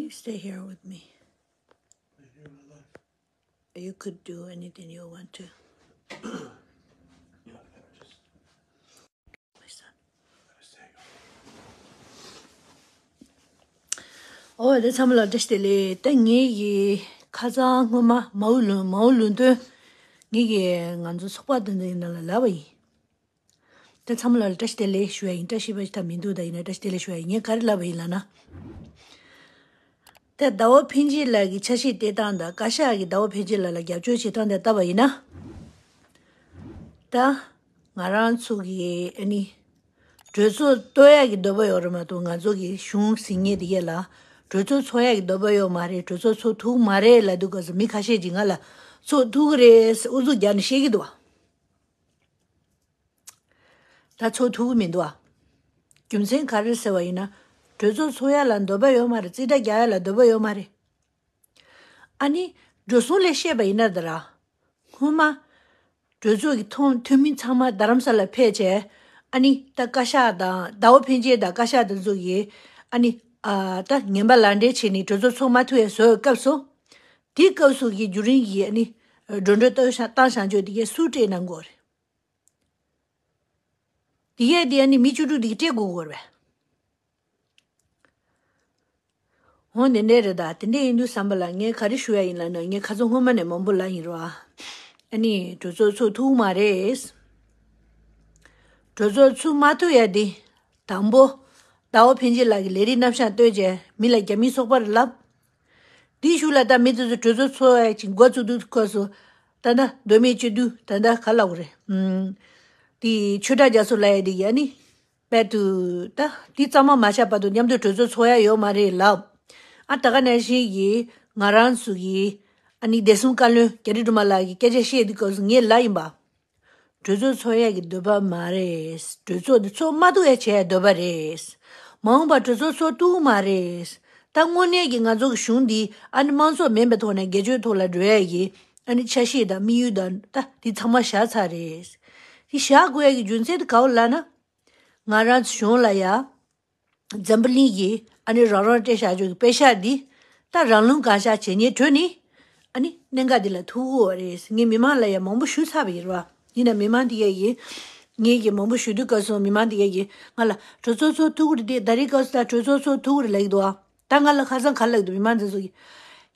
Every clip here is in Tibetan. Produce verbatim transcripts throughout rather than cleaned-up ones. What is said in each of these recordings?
Stay here with me. You could do anything you want to. My son. ཨོ་དེ་ཚང་མ་ལ་བཀྲ་ཤིས་བདེ་ལེགས། ད་ངེད་ཀྱི་ཁ་སང་སྔོན་མ་མའོ་ལུང་མའོ་ལུང་སྟོན་ངེད་ཀྱི་ང་ཚོ་ཚོགས་པ་དེ་འདྲའི་ནང་ལ་ལབ་པ་ཡིན། དེ་ཚང་མ་ལ་བཀྲ་ཤིས་བདེ་ལེགས་ཞུ་ཡ་ཡིན། བཀྲ་ཤིས་པ་ཞིག་ད་མི་འདུག་ད་ཡིན་ན་བཀྲ་ཤིས་བདེ་ལེགས་ཞུ་ཡ་ཡིན། ངས་ག་རེ་ལབ་པ་ཡིན་ལབ་ན། དེ་ཟླ་བ་ཕན་ཆད་ལགས་ཀྱི་ཆ་ཤས་སྤྲད་སྟངས་དང་བཀའ་ཤག་གིས་ཟླ་བ་ཕན་ཆད་ལགས་ལ་རྒྱབ་སྐྱོར་བྱེད་སྟངས་དེ་ལྟ་བ་ཡིན་ན། ད་ང་རང་ཚོ་གི་ཨ་ནི་གྲོས་ཚོགས་གཏོར་ཡག་གི་འདོད་པ་ཡོད་རེད་མ་གཏོགས། ང་ཚོ་གི་གཞུང་ཟིན་ངེས་དེ་གས་ལ་གྲོས་ཚོགས་ཚོགས་ཡག་གི་འདོད་པ་ཡོད་མ་རེད། གྲོས་ཚོགས་ཚོགས་ཐུབ་མ་རེད་ལབ་དུས་སྐབས་སུ་མི་ཁ་ཤས་ཀྱིས་ང་ལ་ཚོགས་ཐུབ་ཀྱི་རེད་ཟེར་ཨུ་ཚུགས་རྒྱག་ནས་བཤད་ཀྱི་འདུག་བ། ད་ཚོགས་ཐུབ་ཀྱི་མི་འདུག་ཨ། རྒྱུ་མཚན་ག་རེ་ཟེར་བ་ཡིན་ན། གྲོས་ཚོགས་ཚོགས་ཡ་ལ་འདོད་པ་ཡོད་མ་རེད། རྩིས་ཁྲ་རྒྱག་ཡ་ལ་འདོད་པ་ཡོད་མ་རེད། ཨ་ནི་འགྲོ་སོང་ལས་བཤད་པ་ཡིན་ན་ད་ར། སྔོན་མ་གྲོས་ཚོགས་ཀྱི་ཐོག་འཐུས་མི་ཚང་མ་རྡ་རམ་ས་ལ་ཕེབས་བྱས། ཨ་ནི་ད་བཀའ་ཤག་དང་ཟླ་བ་ཕན་ཆད་དང་བཀའ་ཤག་དེ་ཚོ་གིས་ཨ་ནི་ཨ་ད་ངན་པ་ལག་འབྲེལ་བྱས་ནས་གྲོས་ཚོགས་ཚོགས་མ་ཐུབ་ཡ་བཟོ་བའི་སྐབས་སུ། དེའི་སྐབས་སུ་གི་རྒྱུན་རིང་གི་ཨ་ནི་འགྲོ་གྲོན་བཏང་བཞག་ཆོག་དེ་གས་སུས་སྤྲད་གནང་དགོས་རེད། དེ་གས་དེ་ཨ་ནི་མི་བཅུ་དྲུག་དེ་གས་སྤྲད་དགོས་དགོས་རེད་པས། འོ་དེ་འདྲས་རེད། ད་དེ་འདྲས་ཡིན་དུས་བསམ་པ་ལ་ངས་ག་རེ་ཞུ་ཡ་ཡིན་ལབ་ན། ངས་ཁ་སང་སྔོན་མ་ནས་མང་པོ་ལབ་ཡིན་རོ། ཨ་ནི་གྲོས་ཚོགས་ཚོགས་ཐུབ་མ་རེད། གྲོས་ཚོགས་ཚོགས་མ་ཐུབ་ཡ་དེ། དང་པོ། ཟླ་བ་ཕན་ཆད་ལགས་ཀྱི་ལས་རིགས་རྣམ་གཞག་བཏོན་བྱས་མི་ལ་རྒྱ་མིའི་སོག་པ་རེད་ལབ། དེའི་གཞུག་ལ་ད་མི་དེ་ཚོ་གྲོས་ཚོགས་ཚོགས་ཡ་ཅིག་འགོ་བཙུགས་དུས་སྐབས་སུ། ད་ལྟ་མདོ་སྨད་སྤྱི་འཐུས་ད་ལྟ་ག་ལབ་དགོས་རེད། ཨུམ། དེ་ཆོས་གྲགས་རྒྱ་མཚོ་ལབ་ཡ་དེ་ཡ་ནི། དཔལ་དུ་ད་དེ་གཙང་མ་མ་ཆགས་བར་དུ་མཉམ་དུ་གྲོས་ཚོགས་ཚོགས་ཡ་ཡོད་མ་རེད་ལབ། ཨ་ད་ག་ནང་བཞིན་གྱི་ང་རང་ཚོ་གི་ཨ་ནི་བདེ་སྲུང་བཀའ་བློན་རྒྱ་རི་སྒྲོལ་མ་ལགས་ཀྱིས་སྐད་ཆ་བཤད་དུས་སྐབས་སུ་ངས་ལབ་ཡིན་པ། གྲོས་ཚོགས་ཚོགས་ཡ་གི་འདོད་པ་མ་རེད། གྲོས་ཚོགས་འདི་ཚོགས་མ་ཐུབ་ཡ་བྱས་འདོད་པ་རེད། མ་འོངས་པ་གྲོས་ཚོགས་ཚོགས་ཐུབ་མ་རེད། ད་དངོས་གནས་ཀྱི་ང་ཚོ་གི་གཞུང་འདི་ཨ་ནི་དམངས་གཙོ་མིན་པའི་ཐོག་ནས་སྒེར་གཅོད་ཐོག་ལ་འགྲོ་ཡ་གི་ཨ་ནི་ཆ་ཤས་དང་དམིགས་ཡུལ་དང་ད་འདི་ཚང་མ་བཞག་ཚར་རེད། འདི་བཞག་དགོས་ཡ་གི་རྒྱུ་མཚན་དེ་ག་བ་ལབ་ན། ང་རང་ཚོ་གཞུང་ལ་ཡ། འཛམ་བུ་གླིང་གི་ཨ་ནི་རང་རང་སྤྲད་བཞག་ཆོག་གི་པེ་ཤག་འདི། ད་རང་ལུགས་གང་ཤར་བྱེད་ཉེས་གྲོས་ནི། ཨ་ནི་གནད་འགག་འདི་ལ་ཐུག་གོ་རེད། ངས་མི་མང་ལ་ཡ་མང་པོ་ཞུ་ཚར་བ་ཡིན་ར་བ། ཡིན་ན་མི་མང་དེ་གས་ཀྱིས། ངས་ཀྱི་མང་པོ་ཞུ་དུས་སྐབས་སུ་མི་མང་དེ་གས་ཀྱིས་ང་ལ་གྲོས་ཚོགས་ཚོགས་ཐུག་གི་རེད་དེ། ད་རེས་སྐབས་སུ་ད་གྲོས་ཚོགས་ཚོགས་ཐུག་གི་རེད་ལབ་ཀྱི་འདུག་ཨ། ད་ང་ལ་ཁ་སང་ག་རེ་ལབ་ཀྱི་འདུག་མི་མང་དེ་ཚོ་གིས།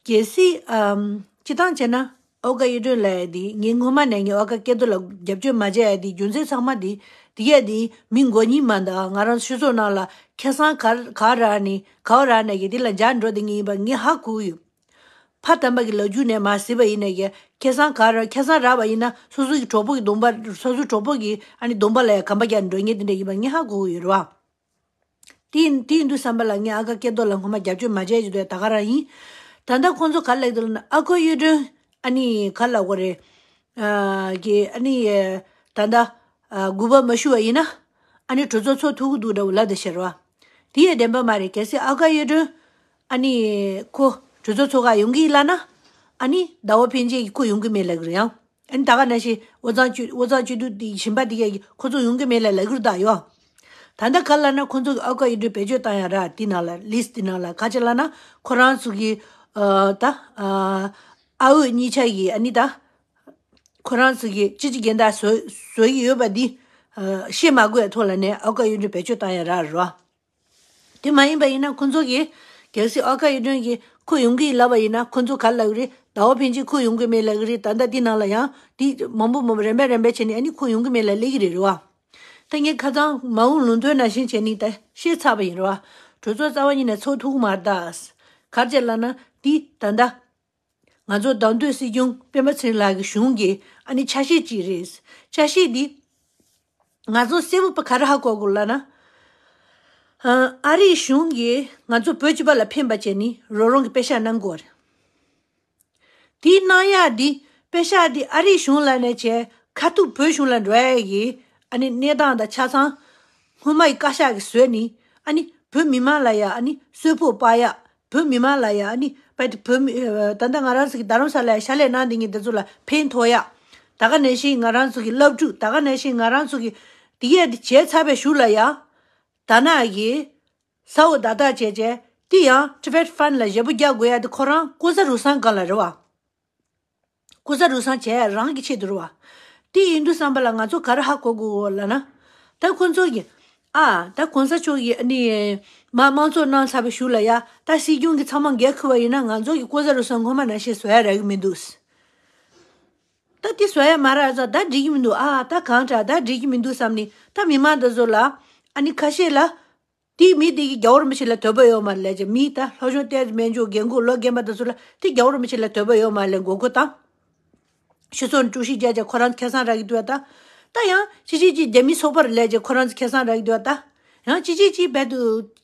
གལ་སྲིད་ཨམ། སྤྱི་བཏང་བྱས་ན། ཨོ་ཀ་གཡུ་སྒྲོན་ལབ་ཡ་དེ་ངས་སྔོན་མ་ནས་ངས་ཨོ་ཀ་སྐལ་རྡོར་ལ་རྒྱབ་སྐྱོར་མ་བྱས་ཡ་དེ་རྒྱུ་མཚན་ཚང་མ་དེ། དེ་གས་དེ་མི་མགོ་གཉིས་མ་འདུག་ང་རང་ཚོ་སྤྱི་ཚོགས་ནང་ལ་ཁ་སང་ག་ག་རག་ནས་ག་བ་རག་ནས་ཀྱི་དེ་ལ་འཇགས་འགྲོ་དེ་ངས་ཡིན་པ་ངས་ཧ་གོ་གི་ཡོད། ཕ་དམ་པ་གི་ལོ་རྒྱུས་ནས་མར་གཟིགས་པ་ཡིན་ནས་ཀྱི་ཁ་སང་ག་རག་ཁ་སང་རག་པ་ཡིན་ན་སོ་སོ་གི་གྲོགས་པོ་གི་གདོང་པ་སོ་སོའི་གྲོགས་པོ་གི་ཨ་ནི་གདོང་པ་ལ་ཡ་གམ་པ་རྒྱག་འགྲོ་ངས་དེ་འདྲ་ཡིན་པ་ངས་ཧ་གོ་གི་ཡོད་རེད་བ། དེ་དེ་ཡིན་དུས་བསམ་པ་ལ་ངས་ཨ་ཀ་སྐལ་རྡོར་ལ་སྔོན་མ་རྒྱབ་སྐྱོར་མ་བྱས་ཀྱི་འདུག་ད་ག་རང་ཡིན། ད་ལྟ་ཁོང་ཚོ་ག་རེ་ལབ་ཀྱི་འདུག་ལབ་ན། ཨ་ཁུ་གཡུ་སྒྲོན་ཨ་ནི་ག་རེ་ལབ་དགོས་རེད། ཨ་གི་ཨ་ནི་ད་ལྟ་ཨ་དགོངས་པ་མ་ཞུ་བ་ཡིན་ན་ཨ་ནི་གྲོས་ཚོགས་ཚོགས་ཐུབ་ཀྱི་འདུག་འདྲ་བོ་ལབ་བསྡད་ཤག་རེད་བ། དེ་ཡང་བདེན་པ་མ་རེད། གལ་སྲིད་ཨ་ཁུ་གཡུ་སྒྲོན་ཨ་ནི་ཁོ་གྲོས་ཚོགས་ཚོགས་ག་ཡོང་གི་ཡིན་ལབ་ན། ཨ་ནི་ཟླ་བ་ཕན་ཆད་ཀྱིས་ཁོ་ཡོང་གི་མེད་ལབ་ཀྱི་རེད་ཡང་། ཨ་ནི་ད་ག་ནང་བཞིན་དབུས་གཙང་སྤྱི་དབུས་གཙང་སྤྱི་འཐུས་དེ་གཞན་པ་དེ་གས་ཀྱིས་ཁོ་ཚོ་ཡོང་གི་མེད་ལབ་ལབ་ཀྱི་རེད་ད་ཡོ། ད་ལྟ་ག་ལབ་ན་ཁོ་ཚོ་གིས་ཨ་ཁུ་གཡུ་སྒྲོན་བེད་སྤྱོད་བཏང་ཡ་ར། དེ་ནང་ལ་ལིས་དེ་ནང་ལ་ག་ཅི་ལབ་ན་ཁོ་རང་ཚོ་གི་ཨ་ད་ཨ་ཨ་འོས་གཉིས་ཆ་གི་ཨ་ནི་ད་ཁོ་རང་ཚོ་གི་སྤྱི་སྤྱི་རྒན་བདག་བཟོ་བཟོ་གི་ཡོད་པ་འདི་ཨ་བཤད་མ་དགོས་ཡ་ཐོག་ལ་ནས་ཨ་ཁུ་གཡུ་སྒྲོན་བེད་སྤྱོད་བཏང་ཡ་ར་རོ། དེ་མ་ཡིན་པ་ཡིན་ན་ཁོ་ཚོ་གིས་གལ་སྲིད་ཨ་ཁུ་གཡུ་སྒྲོན་གྱིས་ཁོ་ཡོང་གི་ཡིན་ལབ་པ་ཡིན་ན་ཁོ་ཚོ་ག་རེ་ལབ་ཀྱི་རེད། ཟླ་བ་ཕན་ཆད་ཁོ་ཡོང་གི་མེད་ལབ་ཀྱི་རེད། ད་ལྟ་འདི་ནང་ལ་ཡང་འདི་མང་པོ་མང་པོ་རིམ་པས་རིམ་པས་བྱས་ནས་ཨ་ནི་ཁོ་ཡོང་གི་མེད་ལབ་ལབ་ཀྱི་རེད་རེད་བ། ད་ངས་ཁ་སང་མ་འོངས་ལུང་སྟོན་ནང་བཞིན་བྱས་ནས་ད་བཤད་ཚར་བ་ཡིན་རེད་བ། གྲོས་ཚོགས་རྩ་བ་ཉིད་ནས་ཚོགས་ཐུབ་ཀྱི་མ་རེད་ད། ག་རེ་བྱས་ལབ་ན་འདི་ད་ལྟ་ང་ཚོ་བདམས་ཐོན་སྲིད་སྐྱོང་སྤེན་པ་ཚེ་རིང་ལགས་ཀྱི་གཞུང་གི་ཨ་ནི་ཆ་ཤས་ཅིག་རེད། ཆ་ཤས་འདི་ང་ཚོ་གསལ་པོ་ག་རེ་ཧ་གོ་དགོས་ལབ་ན། ཨ་རིའི་གཞུང་གིས་ང་ཚོ་བོད་སྤྱི་པ་ལ་ཕན་པ་བྱས་ནས་རང་རང་གི་པེ་ཤག་གནང་དགོས་རེད། དེའི་གནང་ཡག་འདི་པེ་ཤག་འདི་ཨ་རིའི་གཞུང་ལ་ནས་བྱས་ཁ་ཐུག་བོད་གཞུང་ལ་འགྲོ་ཡག་གི་ཨ་ནི་གནས་སྟངས་དང་ཆ་ཚང་སྔོན་མ་ཡི་བཀའ་ཤག་གིས་བཟོས་ནི་ཨ་ནི་བོད་མི་མང་ལ་ཡ་ཨ་ནི་གསོལ་ཕོགས་སྤར་ཡག་བོད་མི་མང་ལ་ཡ་ཨ་ནི་བོད་བོད་མི་ད་ལྟ་ང་རང་ཚོ་གི་རྡ་རམ་ས་ལ་ཡ་ཕྱག་ལས་གནང་བསྡད་མཁན་དེ་ཚོ་ལ་ཕན་ཐོགས་ཡག་ད་ག་ནང་བཞིན་ང་རང་ཚོ་གི་སློབ་ཕྲུག་ད་ག་ནང་བཞིན་ང་རང་ཚོ་གི་དེ་གས་དེ་བྱས་ཚར་བའི་གཞུག་ལ་ཡ་ད་ནང་གི་ས་འོག་བརྡ་རྟགས་བྱས་བྱས་ དེ་ཡང་Tibet Fund ལ་ཞེ་པོ་རྒྱག་དགོས་ཡ་དེ་ཁོ་རང་ལྐོག་ཟ་རུལ་སུངས་སྒང་ལ་རེད་བ། ལྐོག་ཟ་རུལ་སུངས་བྱས་རང་གི་ཆེད་དུ་རེད་བ། དེ་ཡིན་དུས་ཙམ་པ་ལ་ང་ཚོ་ག་རེ་ཧ་གོ་དགོས་ལབ་ན། ད་ཁོ་ཚོ་གི། ཨ། ད་གོང་ས་མཆོག་གིས་ཨ་ནི། མ་དམངས་གཙོ་གནང་ཚར་བའི་གཞུག་ལ་ཡ། ད་སྲིད་སྐྱོང་གི་ཚང་མ་འགན་འཁུར་བ་ཡིན་ན། ང་ཚོ་གི་ལྐོག་ཟ་རུལ་སུངས་སྔོན་མ་ནང་བཞིན་བཟོ་ཡ་རག་གི་མི་འདུག་ད་དེ་བཟོ་ཡ་མ་རག་ཙང་ད་འགྲིག་གི་མི་འདུག་ཨ། ད་གང་དྲག་ད་འགྲིག་གི་མི་འདུག་བསམ་ནས། ད་མི་མང་དེ་ཚོ་ལ། ཨ་ནི་ཁ་ཤས་ལ། དེ་མི་དེ་གིས་རྒྱལ་བ་རིན་པོ་ཆེ་ལ་དོགས་པ་ཡོད་མ་རེད་ལབ་ཅིག་མི་ད་ལྷོ་ཕྱོགས་བསྟན་འཛིན་སྨན་ལྗོངས་རྒན་གོག་ལོ་རྒན་པ་དེ་ཚོ་ལ་དེ་རྒྱལ་བ་རིན་པོ་ཆེ་ལ་དོགས་པ་ཡོད་མ་རེད་ལབ་མགོ་སྐོར་བཏང་། སྤྱི་ཚོགས་ནས་དཀྲུག་ཤིང་རྒྱག་བྱས་ཁོ་རང་ཁེ་བཟང་རག་གི་འདུག་ད། ད་ཡང་གཅིག་གཅིག་གཅིག་རྒྱ་མི་སོག་པོ་རེད་ལབ་བྱས་ཁོ་རང་ཚོ་ཁེ་བཟང་རག་གི་འདུག་ད། ཡང་གཅིག་གཅིག་གཅིག་རྦད་དེ་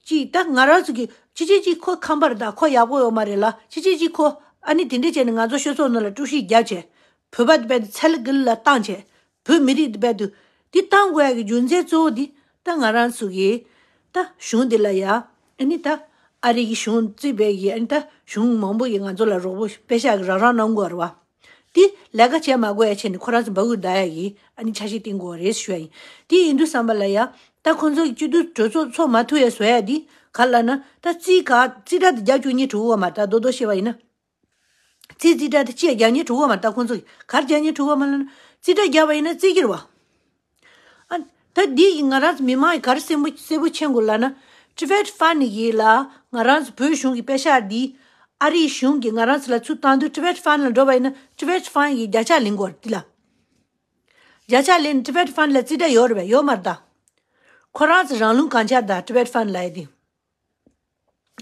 གཅིག་ད་ང་རང་ཚོ་གི་གཅིག་གཅིག་གཅིག་ཁོ་ཁམས་པ་རེད་ད། ཁོ་ཡག་པོ་ཡོད་མ་རེད་ལབ། གཅིག་གཅིག་གཅིག་ཁོ་ཨ་ནི་དེ་འདྲས་བྱས་ནས་ང་ཚོ་སྤྱི་ཚོགས་ནང་ལ་དཀྲུག་ཤིང་རྒྱབ་བྱས། བོད་པ་དེ་རྦད་དེ་ཚ་ལུ་གུ་ལུ་ལ་བཏང་བྱས། བོད་མི་རིགས་དེ་རྦད་དེ་འདི་བཏང་དགོས་ཡ་གི་རྒྱུ་མཚན་གཙོ་བོ་འདི་ད་ང་རང་ཚོ་གི་ད་གཞུང་འདི་ལ་ཡ། ཨ་ནི་ད་ཨ་རི་གི་གཞུང་རྩིས་པའི་གི་ཨ་ནི་ད་གཞུང་མང་པོ་གིས་ང་ཚོ་ལ་རོགས་པ་པེ་ཤག་གིས་རང་རང་གནང་དགོས་རེད་བ། འདི་ལས་ཀ་བྱེད་མ་དགོས་ཡ་བྱས་ནས་ཁོ་རང་ཚོ་འབག་གུ་བརྡར་ཡ་གི་ཨ་ནི་འཆར་གཞི་བཏིང་དགོས་རེད་ཞུ་ཡ་ཡིན། དེ་ཡིན་དུས་ཙམ་པ་ལ་ཡ། ད་ཁོ་ཚོ་གི་སྤྱི་འཐུས་གྲོས་ཚོགས་ཚོགས་མ་ཐུབ་ཡ་བཟོ་ཡ་འདི་ག་ལབ་ན། ད་རྩིས་ག་རྩིས་ཁྲ་དེ་རྒྱབ་བཅུག་མཁན་གྲུ་གུ་བ་མ་རེད་ད། རྡོག་རྡོག་བཤད་པ་ཡིན་ན། རྩིས་རྩིས་ཁྲ་དེ་ཅི་ཡང་རྒྱག་མཁན་གྲུ་གུ་བ་མ་རེད་ད། ཁོང་ཚོ་གིས་ག་རེ་རྒྱག་མཁན་གྲུ་གུ་བ་མ་རེད་ལབ་ན། རྩིས་ཁྲ་རྒྱག་པ་ཡིན་ན་རྩིས་ཀྱི་རེད་བ། ཨ། ད་འདི་ཡིས་ང་རང་ཚོ་མི་མང་གིས་ག་རེ་གསལ་པོ་གསལ་པོ་མཁྱེན་དགོས་ལབ་ན། Tibet Fund ཡིས་ལ་ང་རང་ཚོ་བོད་གཞུང་གི་པེ་ཤག་འདི་ཨ་རིའི་གཞུང་གིས་ང་རང་ཚོ་ལ་ཚུར་བཏང་དུས་Tibet Fund ལ་འགྲོ་བ་ཡིན་ན་Tibet Fund ཡིས་བརྒྱ་ཆ་ལེན་དགོས་རེད་འདི་ལ། བརྒྱ་ཆ་ལེན་Tibet Fund ལ་རྩིས་ཁྲ་ཡོད་རེད་པས་ཡོད་མ་རེད་ད། ཁོ་རང་ཚོ་རང་ལུགས་གང་ཆགས་ད་Tibet Fund ལབ་ཡ་འདི།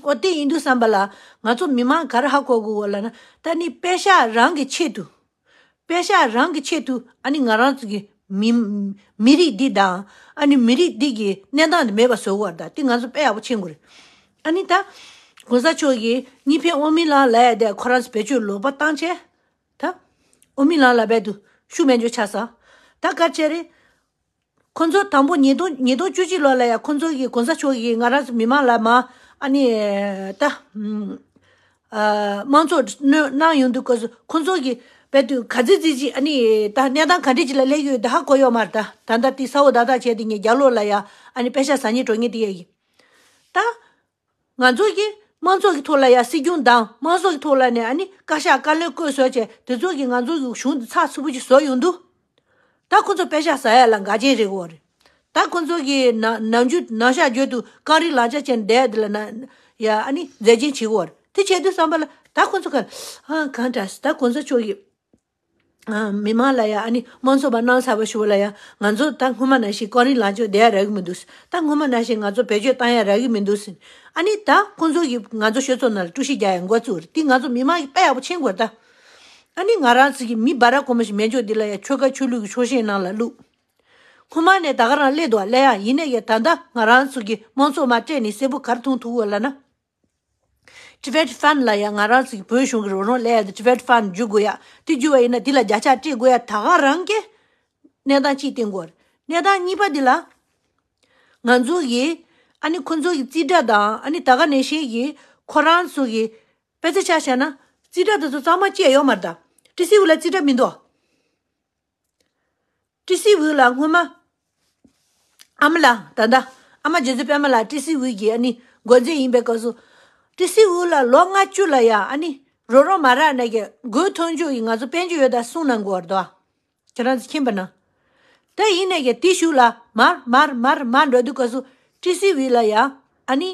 ཨོ་དེ་ཡིན་དུས་ཙམ་པ་ལ་ང་ཚོ་མི་མང་ག་རེ་ཧ་གོ་དགོས་ལབ་ན། ད་ནི་པེ་ཤག་རང་གི་ཆེད་དུ། པེ་ཤག་རང་གི་ཆེད་དུ་ཨ་ནི་ང་རང་ཚོ་གི་མི་མི་རིགས་འདི་དང་ཨ་ནི་མི་རིགས་འདི་གི་གནས་སྟངས་འདི་མེད་པ་བཟོ་དགོས་རེད་ད། དེ་ང་ཚོ་དཔེ་ཡག་པོ་མཁྱེན་དགོས་རེད། ཨ་ནི་ད་གོང་ས་མཆོག་གིས་གཉིས་ཕན་དབུ་མའི་ལམ་ལབ་ཡ་དེ་ཁོ་རང་ཚོ་བེད་སྤྱོད་ལོག་པ་བཏང་བྱས། ད་དབུ་མའི་ལམ་ལ་རྦད་དེ་ཤུགས་མེད་འཇོག་ཆགས་སོང་། ད་ག་རེ་བྱས་རེད། ཁོ་ཚོ་དང་པོ་ཉིས་སྟོང་ཉིས་སྟོང་བཅུ་གཅིག་ལོ་ལ་ཡ་ཁོ་ཚོ་གིས་གོང་ས་མཆོག་གིས་ང་རང་ཚོ་མི་མང་ལ་མ་ཨ་ནི་ད་ཨ་དམངས་གཙོ་གནང་ཡོང་དུས་སྐབས་སུ་ཁོ་ཚོ་གིས་རྦད་དེ་ག་ཚོད་ཅིག་ཅིག་ཨ་ནི་ད་གནས་སྟངས་ག་འདྲས་ཅིག་ལ་སླེབས་ཡོད་ད་ཧ་གོ་ཡོད་མ་རེད་ད། ད་ལྟ་དེ་ས་འོག་བརྡ་རྟགས་བྱས་དེ་ངས་རྒྱབ་ལོགས་ལ་ཡ་ཨ་ནི་པེ་ཤག་ཟ་སྙིང་བྲོ་སྙིང་དེ་ཡ་ཡིན། ད་ང་ཚོ་གིས་དམངས་གཙོ་གི་ཐོག་ལ་ཡ་སྲིད་སྐྱོང་དང་དམངས་གཙོ་གི་ཐོག་ལ་ནས་ཨ་ནི་བཀའ་ཤག་བཀའ་བློན་བསྐོས་བཟོས་བྱས་དེ་ཚོ་གིས་ང་ཚོ་གི་གཞུང་དེ་ཚགས་ཚུད་པོ་ཅིག་བཟོ་ཡོང་དུས། ད་ཁོ་ཚོ་པེ་ཤག་ཟ་ཡ་ལ་འགལ་རྐྱེན་རེད་གོ་རེད། ད་ཁོ་ཚོ་གིས་ན་ནམ་རྒྱུན་ནམ་ཞག་བརྗོད་དུ་རྐང་རིས་ལག་ཆ་བྱས་ནས་བསྡད་ཡ་དེ་ལ་ན་ཡ་ཨ་ནི་མཛད་རྗེས་བྱེད་གོ་རེད། དེ་བྱས་དུས་ཙམ་པ་ལ་ད་ཁོ་ཚོ་ག་ཨ་གང་འདྲ་ད་གོང་ས་མཆོག་གིས་ཨ་མི་མང་ལ་ཡ་ཨ་ནི་དམངས་གཙོ་པ་གནང་ཚར་བ་ཞུ་བ་ལ་ཡ་ང་ཚོ་ད་སྔོན་མ་ནང་བཞིན་རྐང་རིས་ལག་ཆ་བསྡད་ཡ་རག་གི་མི་འདུག་ད་སྔོན་མ་ནང་བཞིན་ང་ཚོ་བེད་སྤྱོད་བཏང་ཡ་རག་གི་མི་འདུག་ཨ་ནི་ད་ཁོ་ཚོ་གིས་ང་ཚོ་ཆོས་ཚོགས་ནང་ལ་དཀྲུག་ཤིང་རྒྱག་ཡ་འགོ་བཙུགས་རེད། དེ་ང་ཚོ་མི་མང་གིས་དཔེ་ཡག་པོ་མཁྱེན་དགོས་ད། ཨ་ནི་ང་རང་ཚོ་གི་མི་འབའ་ར་གོ་མ་ཞིག་སྨན་ལྗོངས་འདི་ལ་ཡ་ཆོལ་ཁ་ཆོས་ལུགས་ཀྱི་ཕྱོགས་ཞེན་ནང་ལ་བླུགས། སྔོན་མ་ནས་ད་ག་རང་སླེབས་འདུག་ཨ། སླེབས་ཡ་ཡིན་ནའི་ད་ལྟ་ང་རང་ཚོ་གི་དམངས་གཙོ་མར་སྤྲད་ནས་གསལ་པོ་ག་རེ་མཐོང་ཐུབ་ཡོད་ལབ་ན། Tibet Fund ལ་ཡ་ང་རང་ཚོ་གི་བོད་གཞུང་གི་རོགས་རམ་སླེབས་ཡ་དེ་Tibet Fund བརྒྱུད་དགོས་ཡ། དེ་བརྒྱུད་པ་ཡིན་ན་དེ་ལ་བརྒྱ་ཆ་སྤྲད་དགོས་ཡ་ད་ག་རང་གི་གནས་སྟངས་གཅིག་བསྟན་དགོས་རེད། གནས་སྟངས་གཉིས་པ་དེ་ལ། ང་ཚོ་གི་ཨ་ནི་ཁོ་ཚོ་གི་རྩིས་ཁྲ་དང་ཨ་ནི་ད་ག་ནང་བཞིན་གི་ཁོ་རང་ཚོ་གི་དཔེ་ཆ་ཆ་བཞག་ན་རྩིས་ཁྲ་དེ་ཚོ་གཙང་མ་བཅད་ཡོད་མ་རེད་ད། ཏི་སི་ཝི་ལ་རྩིས་ཁྲ་མི་འདུག་ཏི་སི་ཝི་ལ་སྔོན་མ་ཨ་མ་ལགས་ད་ལྟ་ཨ་མ་རྗེ་བཙུན་པད་མ་ལགས་ཏི་སི་ཝི་གི་ཨ་ནི་འགོ་འཛིན་ཡིན་པའི་སྐབས་སུ། ཏི་སི་ཝི་ལ་ལོ་ལྔ་བཅུ་ལ་ཡ་ཨ་ནི་རོགས་རམ་མ་རག་ནས་ཀྱི་དགོས་མཐོང་ཆོས་ཀྱི་ང་ཚོ་དཔལ་འབྱོར་ཡོད་ད་གསུང་གནང་དགོས་པ་རེད་དོ། ཁྱེད་རང་ཚོ་མཁྱེན་པ་ན། ད་ཡིན་ནས་ཀྱི་དེ་ཤུགས་ལ་མར་མར་མར་མར་འགྲོ་དུས་སྐབས་སུ་ཏི་སི་ཝི་ལ་ཡ་ཨ་ནི་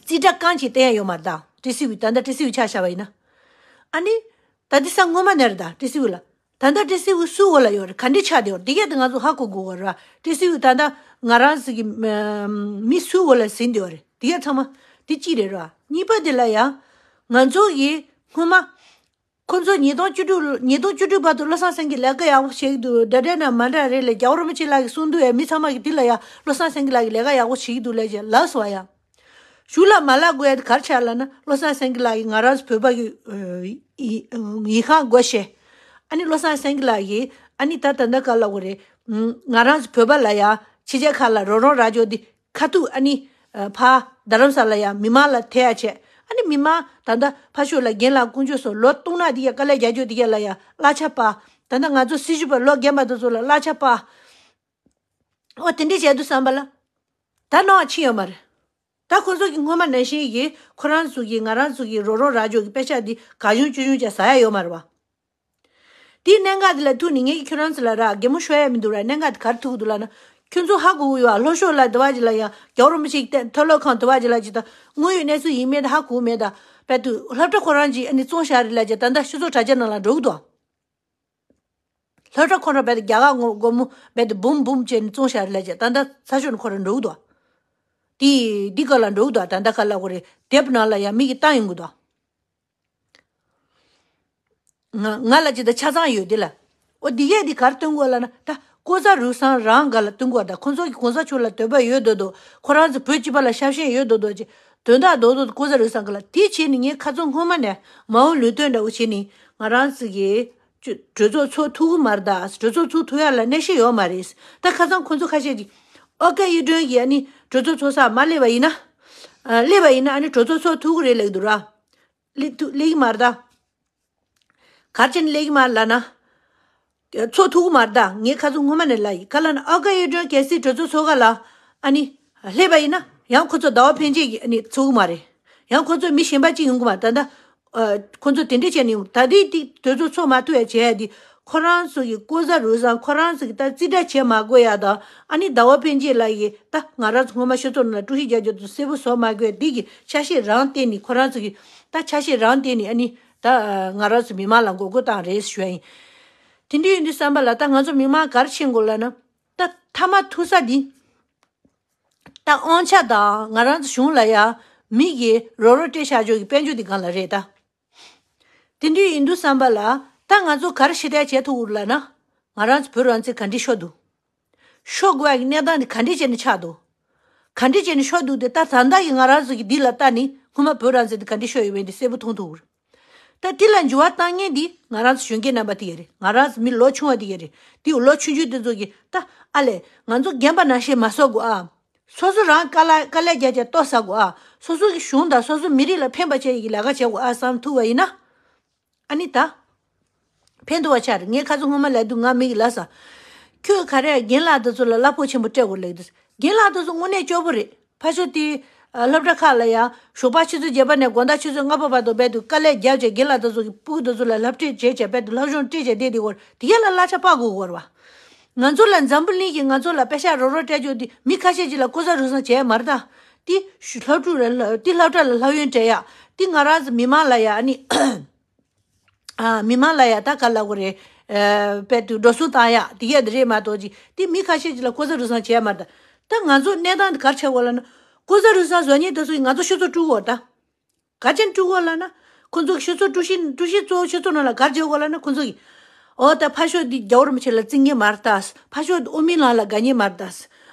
རྩིས་ཁྲ་རྐང་གཅིག་བསྟན་ཡ་ཡོད་མ་རེད་ད། ཏི་སི་ཝི་ད་ལྟ་ཏི་སི་ཝི་ཆ་བཞག་པ་ཡིན་ན། ཨ་ནི་ད་དེ་ས་སྔོན་མ་ནས་རེད་ད་ཏི་སི་ཝི་ལ། ད་ལྟ་ཏི་སི་ཝི་སུའི་འོག་ལ་ཡོད་རེད། ག་འདྲས་ཆགས་བསྡད་ཡོད་རེད། དེ་གས་དེ་ང་ཚོ་ཧ་གོ་དགོས་པ་རེད། ཏི་སི་ཝི་ད་ལྟ་ང་རང་ཚོ་གི་མི་སུའི་འོག་ལ་ཟིན་བསྡད་ཡོད་རེད། དེ་གས་ཚང་མ་དེ་གཅིག་རེད་ར། གཉིས་པ་དེ་ལ་ཡ་ང་ཚོ་གི་སྔོན་མ་ཁོ་ཚོ་ཉིས་སྟོང་བཅུ་དྲུག་ཉིས་སྟོང་བཅུ་དྲུག་བར་དུ་བློ་བཟང་སེང་གེ་ལས་ཀ་ཡག་པོ་བྱེད་ཀྱི་འདུག་འདྲ་འདྲ་ན་མ་འདྲ་རེད་ལས། རྒྱལ་བ་རིན་པོ་ཆེ་ལགས་ཀྱིས་གསུང་དུས་ཡ་མི་ཚང་མ་གིས་དེ་ལ་ཡ་བློ་བཟང་སེང་གེ་ལགས་ཀྱིས་ལས་ཀ་ཡག་པོ་བྱེད་ཀྱི་འདུག་ལས་ཀྱི་ལབ་སོང་བ་ཡ། གཞུག་ལ་མ་ལབ་དགོས་ཡ་དེ་ག་རེ་ཆགས་ལབ་ན། བློ་བཟང་སེང་གེ་ལགས་ཀྱིས་ང་རང་ཚོ་བོད་པ་གི་ཡི་ཡི་ཡིག་ཁང་སྒོ་ཕྱེ། ཨ་ནི་བློ་བཟང་སེང་གེ་ལགས་ཀྱིས་ཨ་ནི་ད་ད་ལྟ་ག་ལབ་དགོས་རེད། ང་རང་ཚོ་བོད་པ་ལ་ཡ་ཕྱི་རྒྱལ་ཁག་ལ་རོགས་རམ་རག་ཆོག་དེ་ཁ་ཐུག་ཨ་ནི་ཕ་རྡ་རམ་ས་ལ་ཡ་མི་མང་ལ་ཐེ་ཡ་བྱས། ཨ་ནི་མི་མང་ད་ལྟ་ཕ་ཤོད་ལ་རྒན་ལགས་དཀོན་མཆོག་སོགས་ལོ་སྟོང་ནག་དེ་ཡ་དཀའ་ལས་རྒྱག་ཆོག་དེ་ཡ་ལ་ཡ་གླ་ཆ་སྤར། ད་ལྟ་ང་ཚོ་སྲི་ཞུ་པ་ལོ་རྒན་པ་དེ་ཚོ་ལ་གླ་ཆ་སྤར། ཨོ་དེ་འདྲས་བྱས་དུས་ཙམ་པ་ལ། ད་ནང་ཕྱིན་ཡོད་མ་རེད། ད་ཁོ་ཚོ་གི་སྔོན་མ་ནང་བཞིན་གྱི་ཁོ་རང་ཚོ་གི་ང་རང་ཚོ་གི་རོགས་རོགས་རག་འཇོག་གི་པད་ཤག་འདི་ག་བྱུང་ཅི་བྱུང་ཅིག་ཟ་ཡ་ཡོད་མ་རེད་བ། དེའི་གནད་འགག་འདི་ལ་ཐུག་ནས་ངས་ཁྱོད་རང་ཚོ་ལ་ར་གད་མོ་ཤོར་ཡ་མི་འདུག་ར། གནད་འགག་འདི་ག་རེ་ཐུག་འདུག་ལབ་ན། ཁྱོད་ཚོ་ཧ་གོ་གི་ཡོད་ཨ། ལྷོ་ཕྱོགས་ལ་དེ་བ་ཅིག་ལ་ཡ་རྒྱལ་བ་རིན་པོ་ཆེ་གི་མཐོ་སློབ་ཁང་དེ་བ་ཅིག་ལ་ཅིག་ད་དངོས་ཡོད་གནས་ཚུལ་ཡིན་མེད་ད་ཧ་གོ་མེད་ད། དཔེ་དུ་སློབ་གྲྭ་ཁོ་རང་ཅིག་ཨ་ནི་བཙོང་བཞག་རེད་ལབ་ཅིག་ད་ལྟ་ཕྱི་ཚོགས་དྲ་རྒྱ་ནང་ལ་འགྲོ་གི་འདུག། སློབ་གྲྭ་ཁོ་རང་རྦད་དེ་རྒྱ་གར་ངོ་སྒོར་མོ་རྦད་དེ་འབུམ་འབུམ་བྱས་ནས་བཙོང་བཞག་རེད་ལབ་ཅིག་ད་ལྟ་ས་ཕྱོགས་ནས་ཁོ་རང་འགྲོ་གི་འདུག། དེ་འདི་ག་ལ་འགྲོ་གི་འདུག། ད་ལྟ་ག་ལ་གོ་རེད། དེབ་ནང་ལ་ཡང་མི་གིས་བཏང་ཡོང་གི་འདུག། ང་ང་ལ་ཅི་ད་ཆ་ཚང་ཡོད་དེ་ལ། ཨོ་འདི་གས་འདི་ག་རེ་སྟོན་དགོས་ལབ་ན། ད་ལྐོག་ཟ་རུལ་སུངས་རང་ག་ལ་སྟོན་དགོས། ད་ཁོང་ཚོ་གིས་གོང་ས་མཆོག་ལ་འདོད་པ་ཡོད་དོ་དོ། ཁོ་རང་ཚོ་བོད་སྤྱི་པ་ལ་ཤ་ཞེན་ཡོད་དོ་དོ་ཅིག་དོན་དག་རྡོག་རྡོག་ལྐོག་ཟ་རུལ་སུངས་ག་ལ། དེ་བྱས་ནས་ངས་ཁ་ཚོན་སྔོན་མ་ནས་མ་འོངས་ལུང་བསྟན་འདྲ་བོ་བྱས་ནས་ང་རང་ཚོ་གི་གྲོས་ཚོགས་ཚོགས་ཐུབ་ཀྱི་མ་རེད། ད་གྲོས་ཚོགས་ཚོགས་ཐུབ་ཡ་ལ་གནས་ཤིག་ཡོད་མ་རེད། ད་ཁ་སང་ཁོང་ཚོ་ཁ་ཤས་ཀྱིས་ཨོ་ཀ་གཡུ་སྒྲོན་གྱིས་ཨ་ནི་གྲོས་ཚོགས་ཚོགས་ས་མ་སླེབས་པ་ཡིན་ན། ཨ་སླེབས་པ་ཡིན་ན་ཨ་ནི་གྲོས་ཚོགས་ཚོགས་ཐུབ་ཀྱི་རེད་ལབ་ཀྱི་འདུག་ར། སླེབས་ཐུབ་སླེབས་ཀྱི་མ་རེད་ད། ག་རེ་བྱས་ནས་སླེབས་ཀྱི་མ་རེད་ལབ་ན། ཚོགས་ཐུབ་ཀྱི་མ་རེད་ད། ངས་ཁ་སང་སྔོན་མ་ནས་ལབ་ཡིན། ག་ལབ་ན་ཨོ་ཀ་གཡུ་སྒྲོན་གལ་སྲིད་གྲོས་ཚོགས་ཚོགས་ག་ལ་ཨ་ནི་སླེབས་པ་ཡིན་ན་ཡང་ཁོ་ཚོ་ཟླ་བ་ཕན་ཆད་ཀྱིས་ཨ་ནི་ཚོགས་ཀྱི་མ་རེད། ཡང་ཁོ་ཚོ་མི་གཞན་པ་གཅིག་ཡོང་གི་མ་རེད། ད་ལྟ་ཨ་ཁོ་ཚོ་དེ་འདྲས་བྱས་ནས་ཡོང་། ད་ལྟའི་དེ་གྲོས་ཚོགས་ཚོགས་མ་ཐུབ་ཡ་བྱས་ཡ་དེ་ཁོ་རང་ཚོ་གི་ལྐོག་ཟ་རུལ་སུངས། ཁོ་རང་ཚོ་གི་ད་རྩིས་ཁྲ་བྱེད་མ་དགོས་ཡ་དང་། ཨ་ནི་ཟླ་བ་ཕན་ཆད་ལགས་ཀྱིས་ད་ང་རང་ཚོ་སྔོན་མ་ཆོས་ཚོགས་ནང་ལ་དཀྲུག་ཤིང་རྒྱག་རྒྱུ་དེ་གསལ་པོ་བཟོ་མ་དགོས། དེ་གི་ཆ་ཤས་རང་བསྟན་ནས་ཁོ་རང་ཚོ་གི་ད་ཆ་ཤས་རང་བསྟན་ནས་ཨ་ནི་ད་ང་རང་ཚོ་མི་མང་ལ་མགོ་སྐོར་བཏང་རེད་ཞུ་ཡ་ཡིན། དེ་འདྲ་ཡིན་དུས་བསམ་པ་ལ་ད་ང་ཚོ་མི་མང་ག་རེ་བྱེད་དགོས་ལབ་ན། ད་མཐའ་མ་ཐུག་ས་འདི་ད་དབང་ཆ་དང་ང་རང་ཚོ་གཞུང་ལ་ཡ་མི་གི་རོགས་རོགས་སྤྲད་བཞག་ཆོག་གི་དཔལ་འབྱོར་འདི་སྒང་ལ་རེད་ད། དེ་འདྲ་ཡིན་དུས་བསམ་པ་ལ་ད་ང་ཚོ་ག་རེ་ཞིབ་ཕྲ་བྱེད་ཐུབ་ཀྱི་རེད་ལབ་ན། ང་རང་ཚོ་བོད་རང་བཙན་ག་འདྲས་ཤོར་འདུག། ཤོར་དགོས་ཡ་གི་གནས་སྟངས་འདི་ག་འདྲས་བྱས་ནས་ཆགས་འདུག། ག་འདྲས་བྱས་ནས་ཤོར་འདུག་དེ་ད་ད་ལྟ་གི་ང་རང་ཚོ་གི་འདི་ལ་ལྟ་ནས་སྔོན་མ་བོད་རང་བཙན་འདི་ག་འདྲས་ཤོར་ཡོད་མེད་འདི་གསལ་པོ་མཐོང་ཐུབ་ཀྱི་རེད། ད་འདི་ལ་འགྱུར་བ་གཏང་མཁན་འདི་ང་རང་ཚོ་གཞོན་སྐྱེས་རྣམ་པ་དེ་ག་རེད། ང་རང་ཚོ་མི་ལོ་ཆུང་བ་དེ་ག་རེད། དེ་ལོ་ཆུང་ཆུང་དེ་ཚོ་གིས་ད་ཨ་ལས་ང་ཚོ་རྒན་པ་ནང་བཞིན་མ་བཟོ་དགོས་ཨ། སོ་སོ་རང་དཀའ་ལས་དཀའ་ལས་རྒྱག་བྱས་ལྟོ་ཟ་དགོས་ཨ། སོ་སོ་གི་གཞུང་དང་སོ་སོ་མི་རིགས་ལ་ཕན་པ་བྱེད་ཡག་གི་ལས་ཀ་བྱེད་དགོས་ཨ་བསམ་ཐུབ་པ་ཡིན་ན། ཨ་ནི་ད་ཕན་ཐོགས་པ་ཆགས་རེད། ངས་ཁ་སང་སྔོན་མ་ལབ་དུས་ང་མིག་ལ་ཟ། ཁྱོད་ག་རེ་རྒན་ལགས་དེ་ཚོ་ལ་གླ་ཕོགས་ཆེན་པོ་སྤྲད་དགོས་ལབ་དུས། རྒན་ལགས་དེ་ཚོ་དངོས་གནས་སྐྱོ་པོ་རེད། ཕར་ཕྱོགས་དེ་སློབ་གྲྭ་ཁག་ལ་ཡང་ཞོགས་པ་ཆུ་ཚོད་བརྒྱད་པ་ནས་དགོང་དག་ཆུ་ཚོད་ལྔ་པ་བར་དུ་རྦད་དེ་དཀའ་ལས་རྒྱབ་བྱས་རྒན་ལགས་དེ་ཚོ་གི་སྤུ་གུ་དེ་ཚོ་ལ་སློབ་ཁྲིད་བྱས་བྱས་རྦད་དེ་སློབ་སྦྱོང་སྤྲད་བྱས་བསྡད་དེ་གོ་དེ་ག་ལ་གླ་ཆ་སྤར་དགོས་གོ་རེད་བ། ང་ཚོ་ལ་འཛམ་བུ་གླིང་གིས་ང་ཚོ་ལ་པད་ཤག་རོགས་རོགས་སྤྲད་རྒྱུ་དེ་མི་ཁ་ཤས་ཅིག་ལ་ལྐོག་ཟ་རུལ་སུངས་བྱས་མ་རེད་ད། དེ་སློབ་ཕྲུག་ལ་དེ་སློབ་གྲྭ་ལ་སློབ་ཡོན་སྤྲད་ཡག་དེ་ང་རང་ཚོ་མི་མང་ལ་ཡ་ཨ་ནི། ཨ་མི་མང་ལ་ཡ་ད་ག་ལབ་དགོས་རེད། ཨ་དཔེ་དུ་འགྲོ་སོང་བཏང་ཡག་དེ་གས་དེ་རེད་མ་གཏོགས་ཅིག་དེ་མི་ཁ་ཤས་ཅིག་ལ་ལྐོག་ཟ་རུལ་སུངས་བྱས་མ་རེད་ད། ད་ང་ཚོ་གནས་སྟངས་དེ་ག་རེ་ཆགས་དགོས་ལབ་ན། ལྐོག་ཟ་རུལ་སུངས་བཟོ་མཁན་དེ་ཚོ་གིས་ང་ཚོ་ཤོག་ཚོགས་དཀྲུག་གོ་ད། ག་རེ་བྱས་ནས་དཀྲུག་གོ་ལབ་ན། ཁོ་ཚོ་གིས་ཤོག་ཚོགས་དཀྲུག་ཤིང་དཀྲུག་ཤིང་གཙོ་བོ་ཤོག་ཚོགས་ནང་ལ་ག་རེ་བྱེད་གོ་ལབ་ན། ཁོ་ཚོ་གིས་ཨོ་ད་ཕར་ཕྱོགས་འདི་རྒྱལ་བ་རིན་པོ་ཆེ་ལ་བརྩི་མཁན་མ་རེད་ད། ཕར་ཕྱོགས་འདི་དབུ་མའི་ལམ་ལ་དགའ་མཁན་མ་རེད་ད།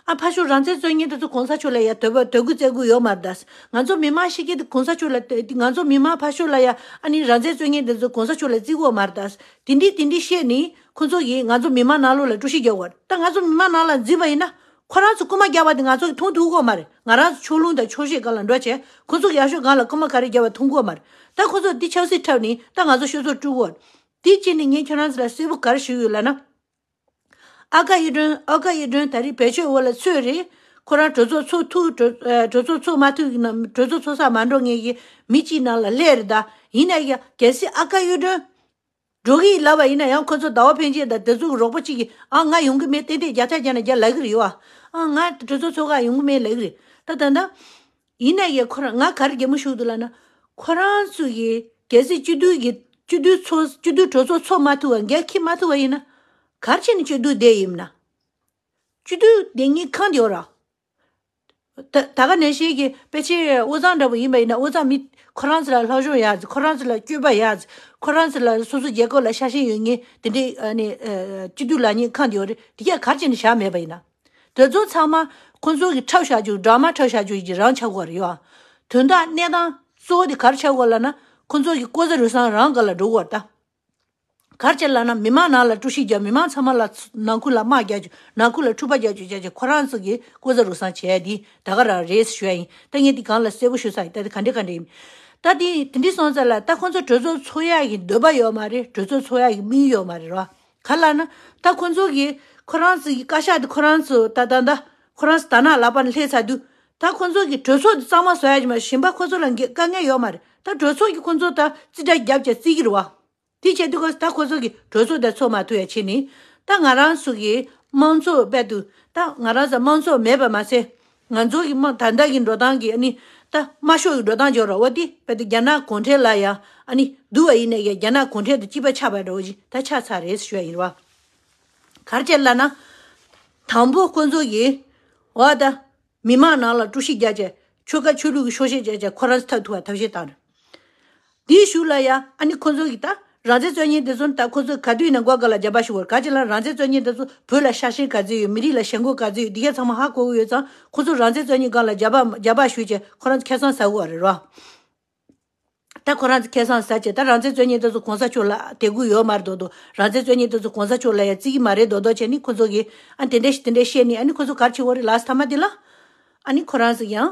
ཨ་ཕར་ཕྱོགས་རང་བཙན་རྩོད་མཁན་དེ་ཚོ་གོང་ས་མཆོག་ལ་ཡ་འདོད་པ་འདོད་རྒུ་རྩེ་རྒུ་ཡོད་མ་རེད་ད། ང་ཚོ་མི་མང་ཤི་མཁན་དེ་གོང་ས་མཆོག་ལ་ང་ཚོ་མི་མང་ཕར་ཕྱོགས་ལ་ཡ་ཨ་ནི་རང་བཙན་རྩོད་མཁན་དེ་ཚོ་གོང་ས་མཆོག་ལ་བརྩི་གི་ཡོད་མ་རེད་ད། དེ་འདྲས་དེ་འདྲས་བཤད་ནས་ཁོ་ཚོ་གིས་ང་ཚོ་མི་མང་ནང་ལོགས་ལ་དཀྲུག་ཤིང་རྒྱག་གི་ཡོད་རེད། ད་ང་ཚོ་མི་མང་ནང་ལ་འཛུལ་བ་ཡིན་ན། ཁོ་རང་ཚོ་རྐུན་མ་བརྒྱབ་པ་དེ་ང་ཚོ་གིས་མཐོང་ཐུབ་ཀྱི་ཡོད་མ་རེད། ང་རང་ཚོ་ཕྱོགས་ལྷུང་དང་ཕྱོགས་ཞེན་སྒང་ལ་འགྲོ་བྱས་ཁོ་ཚོ་གིས་ཡར་ཕྱོགས་སྒང་ལ་རྐུན་མ་ག་རེ་བརྒྱབ་པ་མཐོང་གི་ཡོད་མ་རེད། ད་ཁོ་ཚོ་འདི་ཆབ་སྲིད་འཁྲབ་ནས་ད་ང་ཚོ་ཤོག་ཚོགས་དཀྲུག་གི་ཡོད་རེད། དེ་བྱས་ནས་ངས་ཁྱོད་རང་ཚོ་ལ་གསལ་པོ་ག་རེ་ཞུ་གི་ཡོད་ལབ་ན། ཨ་ཀ་གཡུ་སྒྲོན། ཨ་ཀ་གཡུ་སྒྲོན་ད་རེས་བེད་སྤྱོད་འོག་ལ་ཚུད་རེད། ཁོ་རང་གྲོས་ཚོགས་ཚོགས་ཐུབ་གྲོས་ཨ་གྲོས་ཚོགས་ཚོགས་མ་ཐུབ་ཀྱི་ནང་གྲོས་ཚོགས་ཚོགས་ས་མ་འགྲོ་མཁན་གྱི་མི་གཅིག་ནང་ལ་སླེབས་རེད་ད། ཡིན་ན་ཡང་གལ་སྲིད་ཨ་ཀ་གཡུ་སྒྲོན་འགྲོ་གི་ཡིན་ལབ་པ་ཡིན་ན། ཡང་ཁོ་ཚོ་ཟླ་བ་ཕན་ཆད་དང་དེ་ཚོ་གི་རོགས་པ་གཅིག་གིས་ཨ་ང་ཡོང་གི་མེད། ཏན་ཏན་བརྒྱ་ཆ་བརྒྱ་ནས་བརྒྱ་ལབ་གི་རེད་བ། ཨ་ང་གྲོས་ཚོགས་ཚོགས་ག་ཡོང་གི་མེད་ལབ་གི་རེད། ད་ད་ད། ཡིན་ན་ཡང་ཁོ་རང་ང་ག་རེ་གད་མོ་ཤོར་འདུག་ལབ་ན། ཁོ་རང་ཚོ་གིས་གལ་སྲིད་སྤྱི་འཐུས་ཀྱི་སྤྱི་འཐུས་ཚོགས་སྤྱི་འཐུས་གྲོས་ཚོགས་ཚོགས་མ་ཐུབ་པ་འགན་འཁྱེར་མ་ཐུབ་པ་ཡིན་ན། ག་རེ་བྱས་ནས་སྤྱི་འཐུས་བསྡད་ཡིན་ན། སྤྱི་འཐུས་བསྡད་མཁན་གང་དེ་ཡོད་ར། ད་ད་ག་ནང་བཞིན་གྱི་ཕལ་ཆེར་དབུས་གཙང་འདྲ་པོ་ཡིན་པ་ཡིན་ན། དབུས་གཙང་མི་ཁོ་རང་ཚོ་ལ་སློབ་སྦྱོང་ཡག་ཅིག་ཁོ་རང་ཚོ་ལ་སྤྱོད་པ་ཡག་ཅིག་ཁོ་རང་ཚོ་ལ་སོ་སོ་རྒྱལ་ཁབ་ལ་ཤ་ཞེན་ཡོད་མཁན་དེ་འདྲའི་ཨ་ནི་ཨ་སྤྱི་འཐུས་ལབ་མཁན་གང་དེ་ཡོད་རེད། དེ་གས་ག་རེ་བྱས་ནས་བཞག་མེད་པ་ཡིན་ན། དེ་ཚོ་ཚང་མ་ཁོ་ཚོ་གིས་འཁྲབ་བཞག་རྒྱུ། ཌ་ར་མ་འཁྲབ་བཞག་རྒྱུ་ཡི་རང་ཆགས་ཀྱི་ཡོད་རེད་ཡ། དོན་དག་གནས་སྟངས་གཙོ་བོ་དེ་ག་རེ་ཆགས་ཀྱི་ཡོད་ལབ་ན། ཁོ་ཚོ་གིས་ལྐོག་ཟ་རུལ་སུངས་རང་སྒང་ལ་འགྲོ་གི་ཡོད་རེད་ད། ག་རེ་བྱས་ལབ་ན། མི་མང་ནང་ལ་དཀྲུག་ཤིང་རྒྱག་མི་མང་ཚང་མ་ལ་ནང་ཁུལ་ལ་དམག་རྒྱག་རྒྱུ། ནང་ཁུལ་ལ་འཁྲུག་པ་རྒྱག་རྒྱུ་བྱས་བྱས་ཁོ་རང་ཚོ་གིས་ལྐོག་ཟ་རུལ་སུངས་བྱས་དེ་ད་ག་རང་རེད་ཞུ་ཡ་ཡིན། ད་ངས་དེ་སྒང་ལ་གསལ་པོ་ཞུ་ས་ཡིན། ད་དེ་ག་འདྲ་ག་འདྲ་ཡིན། ད་དེ་དེ་འདྲ་སོང་ཙང་ལ་ད་ཁོ་ཚོ་གྲོས་ཚོགས་ཚོགས་ཡ་གི་འདོད་པ་ཡོད་མ་རེད། གྲོས་ཚོགས་ཚོགས་ཡ་གི་དམིགས་ཡུལ་ཡོད་མ་རེད་རོ། ག་ལབ་ན། ད་ཁོ་ཚོ་གིས་ཁོ་རང་ཚོ་གི་བཀའ་ཤག་དེ་ཁོ་རང་ཚོ་ད་ད་ད་ཁོ་རང་ཚོ་དར་ནག་ལག་པ་ནས་སླེབས་ཚར་དུས། ད་ཁོ་ཚོ་གི་གྲོས་ཚོགས་དེ་གཙང་མ་བཟོ་ཡ་ཅིག་མ་གཞན་པ་ཁོ་ཚོ་ལ་འགན་དཀའ་ངལ་ཡོད་མ་རེད། ད་གྲོས་ཚོགས་ཀྱི་ཁོ་ཚོ་ད་རྩིས་ཁྲ་རྒྱབ་བྱས་རྩིས་ཀྱི་རེད་བ། དེ་བྱས་དུས་ཁོ་ད་ཁོ་ཚོ་གི་གྲོས་ཚོགས་དེ་ཚོགས་མ་ཐུབ་ཡ་ཆེ་ནི། ད་ང་རང་ཚོ་གི་དམངས་གཙོ་དཔེ་དུ་ད་ང་རང་ཚོ་དམངས་གཙོ་མེད་པ་མ་ཟད། ང་ཚོ་གི་དམངས་ད་ལྟ་གི་འགྲོ་སྟངས་ཀྱི་ཨ་ནི་ད་དམར་ཤོག་གི་འགྲོ་སྟངས་འཇོག་ར་བ་དེ་དཔེ་དུ་རྒྱ་ནག་གུང་ཁྲན་ལ་ཡ་ཨ་ནི་བསྡུར་བ་ཡིན་ན་ཡ་རྒྱ་ནག་གུང་ཁྲན་དང་གཅིག་པ་ཆགས་པ་འདྲ་བོ་ཅིག་ད་ཆགས་ཚར་རེད་ཞུ་ཡ་ཡིན་ར་བ། ག་རེ་བྱས་ལབ་ན། དང་པོ་ཁོ་ཚོ་གིས་འོ་ད་མི་མང་ནང་ལ་དཀྲུག་ཤིང་རྒྱག་བྱས་ཆོལ་ཁ་ཆོས་ལུགས་ཀྱི་ཤོག་ཤེད་བྱས་བྱས་ཁོ་རང་ཚོ་ཐབས་ཐུབ་པ་ཐབས་ཤེས་བཏང་རེད། དེའི་གཞུག་ལ་ཡ་ཨ་ནི་ཁོ་ཚོ་གིས་ད་རང་བཙན་རྩོད་མཁན་དེ་ཚོ་ད་ཁོ་ཚོ་ག་དུས་ཡིན་ན་མགོ་སྒང་ལ་རྒྱབ་པ་ཞུ་བར་ག་ཅི་ལ་རང་བཙན་རྩོད་མཁན་དེ་ཚོ་བོད་ལ་ཤ་ཞེན་ག་ཚོད་ཡོད། མི་རིགས་ལ་ཞེན་ཁོག་ག་ཚོད་ཡོད། འདི་ག་ཚང་མ་ཧ་གོ་གི་ཡོད་ཙང་ཁོ་ཚོ་རང་བཙན་རྩོད་མཁན་སྒང་ལ་རྒྱབ་པ་རྒྱབ་པ་ཞུས་བྱས་ཁོ་རང་ཚོ་ཁེ་བཟང་ཟ་དགོས་པ་རེད་རོ། ད་ཁོ་རང་ཚོ་ཁེ་བཟང་ཟ་བྱས་ད་རང་བཙན་རྩོད་མཁན་དེ་ཚོ་གོང་ས་མཆོག་ལ་དད་གུས་ཡོད་མ་རེད་མདོག་མདོག་རང་བཙན་རྩོད་མཁན་དེ་ཚོ་གོང་ས་མཆོག་ལ་ཡ་བརྩི་གི་མ་རེད་མདོག་མདོག་བྱས་ནི་ཁོ་ཚོ་གིས་ཨ་དེ་འདྲ་ཞིག་དེ་འདྲ་བཤད་ནི་ཨ་ནི་ཁོ་ཚོ་ག་རེ་བྱེད་དགོས་རེད་ལགས་མཐའ་མ་དེ་ལ། ཨ་ནི་ཁོ་རང་ཚོ་ཡང་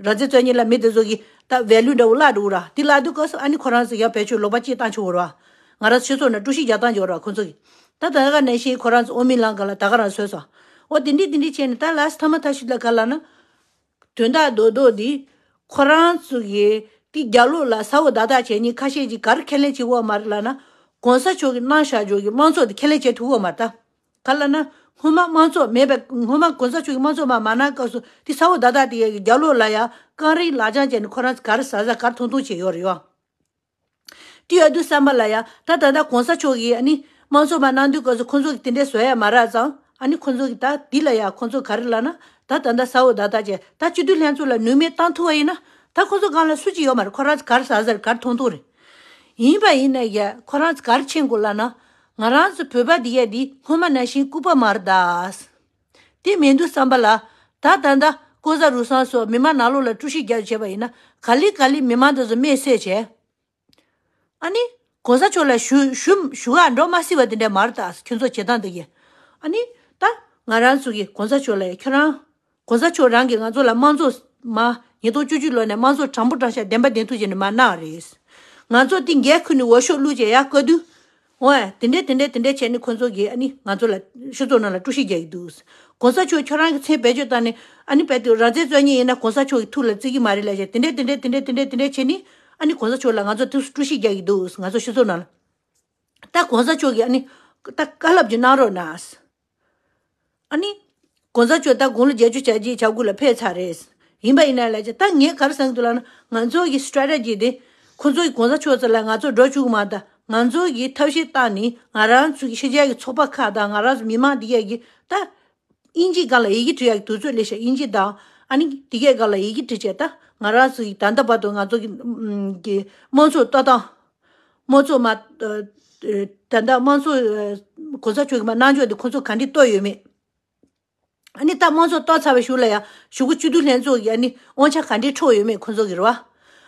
རང་བཙན་རྩོད་མཁན་ལ་མི་དེ་ཚོ་གིས་ད་ཝེ་ལུ་འདྲ་བོ་བརླག་འགྲོ་གི་ར། དེ་བརླག་དུས་སྐབས་སུ་ཨ་ནི་ཁོ་རང་ཚོ་ཡང་བེད་སྤྱོད་ལོག་པ་སྐྱེས་བཏང་ཆོག་གི་ར། ང་རང་ཚོ་སྤྱི་ཚོགས་ནང་དཀྲུག་ཤིང་རྒྱག་སྟངས་ཡོད་ར་ཁོ་ཚོ་གིས། ད་ད་ག་ནང་བཞིན་ཁོ་རང་ཚོ་ཨོ་མི་ལང་ག་ལ་ད་ག་རང་བཟོས་སོང་། འོ་དེ་འདྲས་དེ་འདྲས་བྱས་ནས་ད་ལགས་མཐའ་མ་ད་ཞིག་ལ་ག་ལ་ན། དོན་དག་རྡོག་རྡོག་འདི། ཁོ་རང་ཚོ་གིས་དེ་རྒྱབ་ལོགས་ལ་ས་འོག་བརྡ་དག་བྱས་མཁན་ཁ་ཤས་ཀྱིས་ག་རེ་ཁས་ལེན་བྱེད་ཀྱི་ཡོད་མ་རེད་ལབ་ན། གོང་ས་མཆོག་གིས་གནང་བཞག་ཆོག་གི་དམངས་གཙོ་དེ་ཁས་ལེན་བྱེད་ཐུབ་ཀྱི་ཡོད་མ་རེད་ད། ག་ལབ་ན། སྔོན་མ་དམངས་གཙོ་མེད་པའི་སྔོན་མ་གོང་ས་མཆོག་གིས་དམངས་གཙོ་མ་མ་གནང་སྐབས་སུ་དེ་ས་འོག་བརྡ་དག་དེ་ཡ་གི་རྒྱབ་ལོགས་ལ་ཡ་རྐང་རིང་ལག་བཅངས་བྱས་ནས་ཁོ་རང་ཚོ་ག་རེ་ཟ་ཟ་ག་རེ་འཐུང་འཐུང་བྱས་ཡོད་རེད་ཡོ། དེ་ཡོད་དུས་བསམ་པ་ལ་ཡ་ད་ད་ལྟ་གོང་ས་མཆོག་གིས་ཨ་ནི་དམངས་གཙོ་མ་གནང་དུས་སྐབས་སུ་ཁོང་ཚོ་གིས་དེ་འདྲས་བཟོ་ཡ་མ་རག་ཙང་ཨ་ནི་ཁོང་ཚོ་གིས་ད་འདི་ལ་ཡ་ཁོང་ཚོ་ག་རེ་ལབ་ན་ད་ད་ལྟ་ས་འོག་བརྡ་དག་བྱས་ད་སྤྱི་འཐུས་ལྷན་ཚོགས་ལ་ནུས་མེད་བཏང་ཐུབ་པ་ཡིན་ན་ད་ཁོང་ཚོ་སྒང་ལ་སུ་གཅིག་ཡོད་མ་རེད། ཁོ་རང་ཚོ་ག་རེ་ཟ་ཟེར་ག་རེ་འཐུང་འཐུང་རེད། ཡིན་པ་ཡིན་ན་ཡ་ཁོ་རང་ཚོ་ག་རེ་མཁྱེན་དགོས་ལབ་ན་ང་རང་ཚོ་བོད་པ་འདི་ཡ་འདི་སྔོན་མ་ནང་བཞིན་ལྐུགས་པ་མ་རེད་ད། དེ་མིན་དུས་བསམ་པ་ལ་ད་ད་ལྟ་ལྐོག་ཟ་རུལ་སུངས་སོགས་མི་མང་ནང་ལོགས་ལ་དཀྲུག་ཤིང་རྒྱག་བྱས་པ་ཡིན་ན་ག་ལེ་ག་ལེ་མི་མང་དེ་ཚོ་རྨས་བསད་བྱས། ཨ་ནི། གོང་ས་མཆོག་ལ་ཞུ་ཞུ་ཞུ་ག་འགྲོ་མ་སྲིད་པ་དེ་འདྲ་མ་རེད་ད། ཁྱོད་ཚོ་བྱེད་སྟངས་དེ་གིས། ཨ་ནི། ད་ང་རང་ཚོ་གིས་གོང་ས་མཆོག་ལ་ཡ་ཁྱོད་རང་། གོང་ས་མཆོག་རང་གིས་ང་ཚོ་ལ་དམངས་གཙོ་མ་ཉིས་སྟོང་བཅུ་གཅིག་ལོ་ནས་དམངས་གཙོ་དྲང་པོ་དྲང་བཞག་བདེན་པ་བདེན་ཐུག་བྱས་ནས་མ་གནང་བ་རེད། ང་ཚོ་དེ་འགན་ཁུར་ནས་འོས་ཤོག་བླུགས་བྱས་ཡར་བཀོད་དུས། འོ་ཨེ། དེ་འདྲས་དེ་འདྲས་དེ་འདྲས་བྱས་ནས་ཁོང་ཚོ་གིས་ཨ་ནི་ང་ཚོ་ལ་སྤྱི་ཚོགས་ནང་ལ་དཀྲུག་ཤིང་རྒྱག་གི་འདུག་གོང་ས་མཆོག་ཁྱོད་རང་གི་མཚན་བེད་སྤྱོད་བཏང་ནས་ཨ་ནི་བལ་དུ་རང་བཙན་རྩོད་མཁན་ཡིན་ན་གོང་ས་མཆོག་གི་ཐུགས་ལ་བརྩི་གི་མ་རེད་ལབ་བྱས་དེ་འདྲས་དེ་འདྲས་དེ་འདྲས་དེ་འདྲས་དེ་འདྲས་བྱས་ནས་ཨ་ནི་གོང་ས་མཆོག་ལ་ང་ཚོ་དུས་སུ་དཀྲུག་ཤིང་རྒྱག་གི་འདུག་ང་ཚོ་སྤྱི་ཚོགས་ནང་ལ། ད་གོང་ས་མཆོག་གིས་ཨ་ནི་ད་བཀའ་སློབ་ཅིག་གནང་རོགས་གནང་། ཨ་ནི། གོང་ས་མཆོག་ད་དགུང་ལོ་བརྒྱད་ཅུ་གྱ་གཅིག་གྱ་དགུ་ལ་ཕེབས་ཚར་རེད། ཡིན་པ་ཡིན་ན་ལབ་བྱས་ད་ངས་ག་རེ་བསམ་གྱི་འདུག་ལབ་ན་ང་ཚོ་གི་སི་ཊེ་རེ་ཊི་ཇི་དེ། ཁོང་ཚོ་གི་གོང་ས་མཆོག་ཚོ་ལ་ང་ཚོ་འགྲོ་བཅུག་མ་ད་ང་ཚོ་གི་ཐབས་ཤེས་བཏང་ནས་ང་རང་ཚོ་གི་ཕྱི་རྒྱལ་གི་ཚོགས་པ་ཁག་དང་ང་རང་ཚོ་མི་མང་དེ་གས་ཀྱི་ད། དབྱིན་ཇིའི་སྒང་ལ་ཡི་གེ་འབྲི་ཡག་གི་དུས་ཚོད་སླེབས་ཤག་དབྱིན་ཇི་དང་ཨ་ནི་དེ་གའི་སྒང་ལ་ཡི་གེ་བྲིས་བྱས་ད་ང་རང་ཚོ་ཡི་ད་ལྟ་བར་དུ་ང་ཚོ་གི་ཨམ་གི་དམངས་གཙོ་ལྟ་སྟངས། དམངས་གཙོ་མ་ཨ་ཨ་ད་ལྟ་དམངས་གཙོ་ཨ་གོང་ས་མཆོག་གིས་མ་གནང་ཕྱོགས་དེ་ཁོང་ཚོ་ག་འདྲས་གཏོར་ཡོད་མེད། ཨ་ནི་ད་དམངས་གཙོ་གཏོར་ཚར་བའི་གཞུག་ལ་ཡང་གཞུག་གུ་སྤྱི་འཐུས་ལྷན་ཚོགས་ཀྱི་ཨ་ནི་དབང་ཆ་ག་འདྲས་འཕྲོག་ཡོད་མེད་ཁོང་ཚོ་གི་རེད་བ།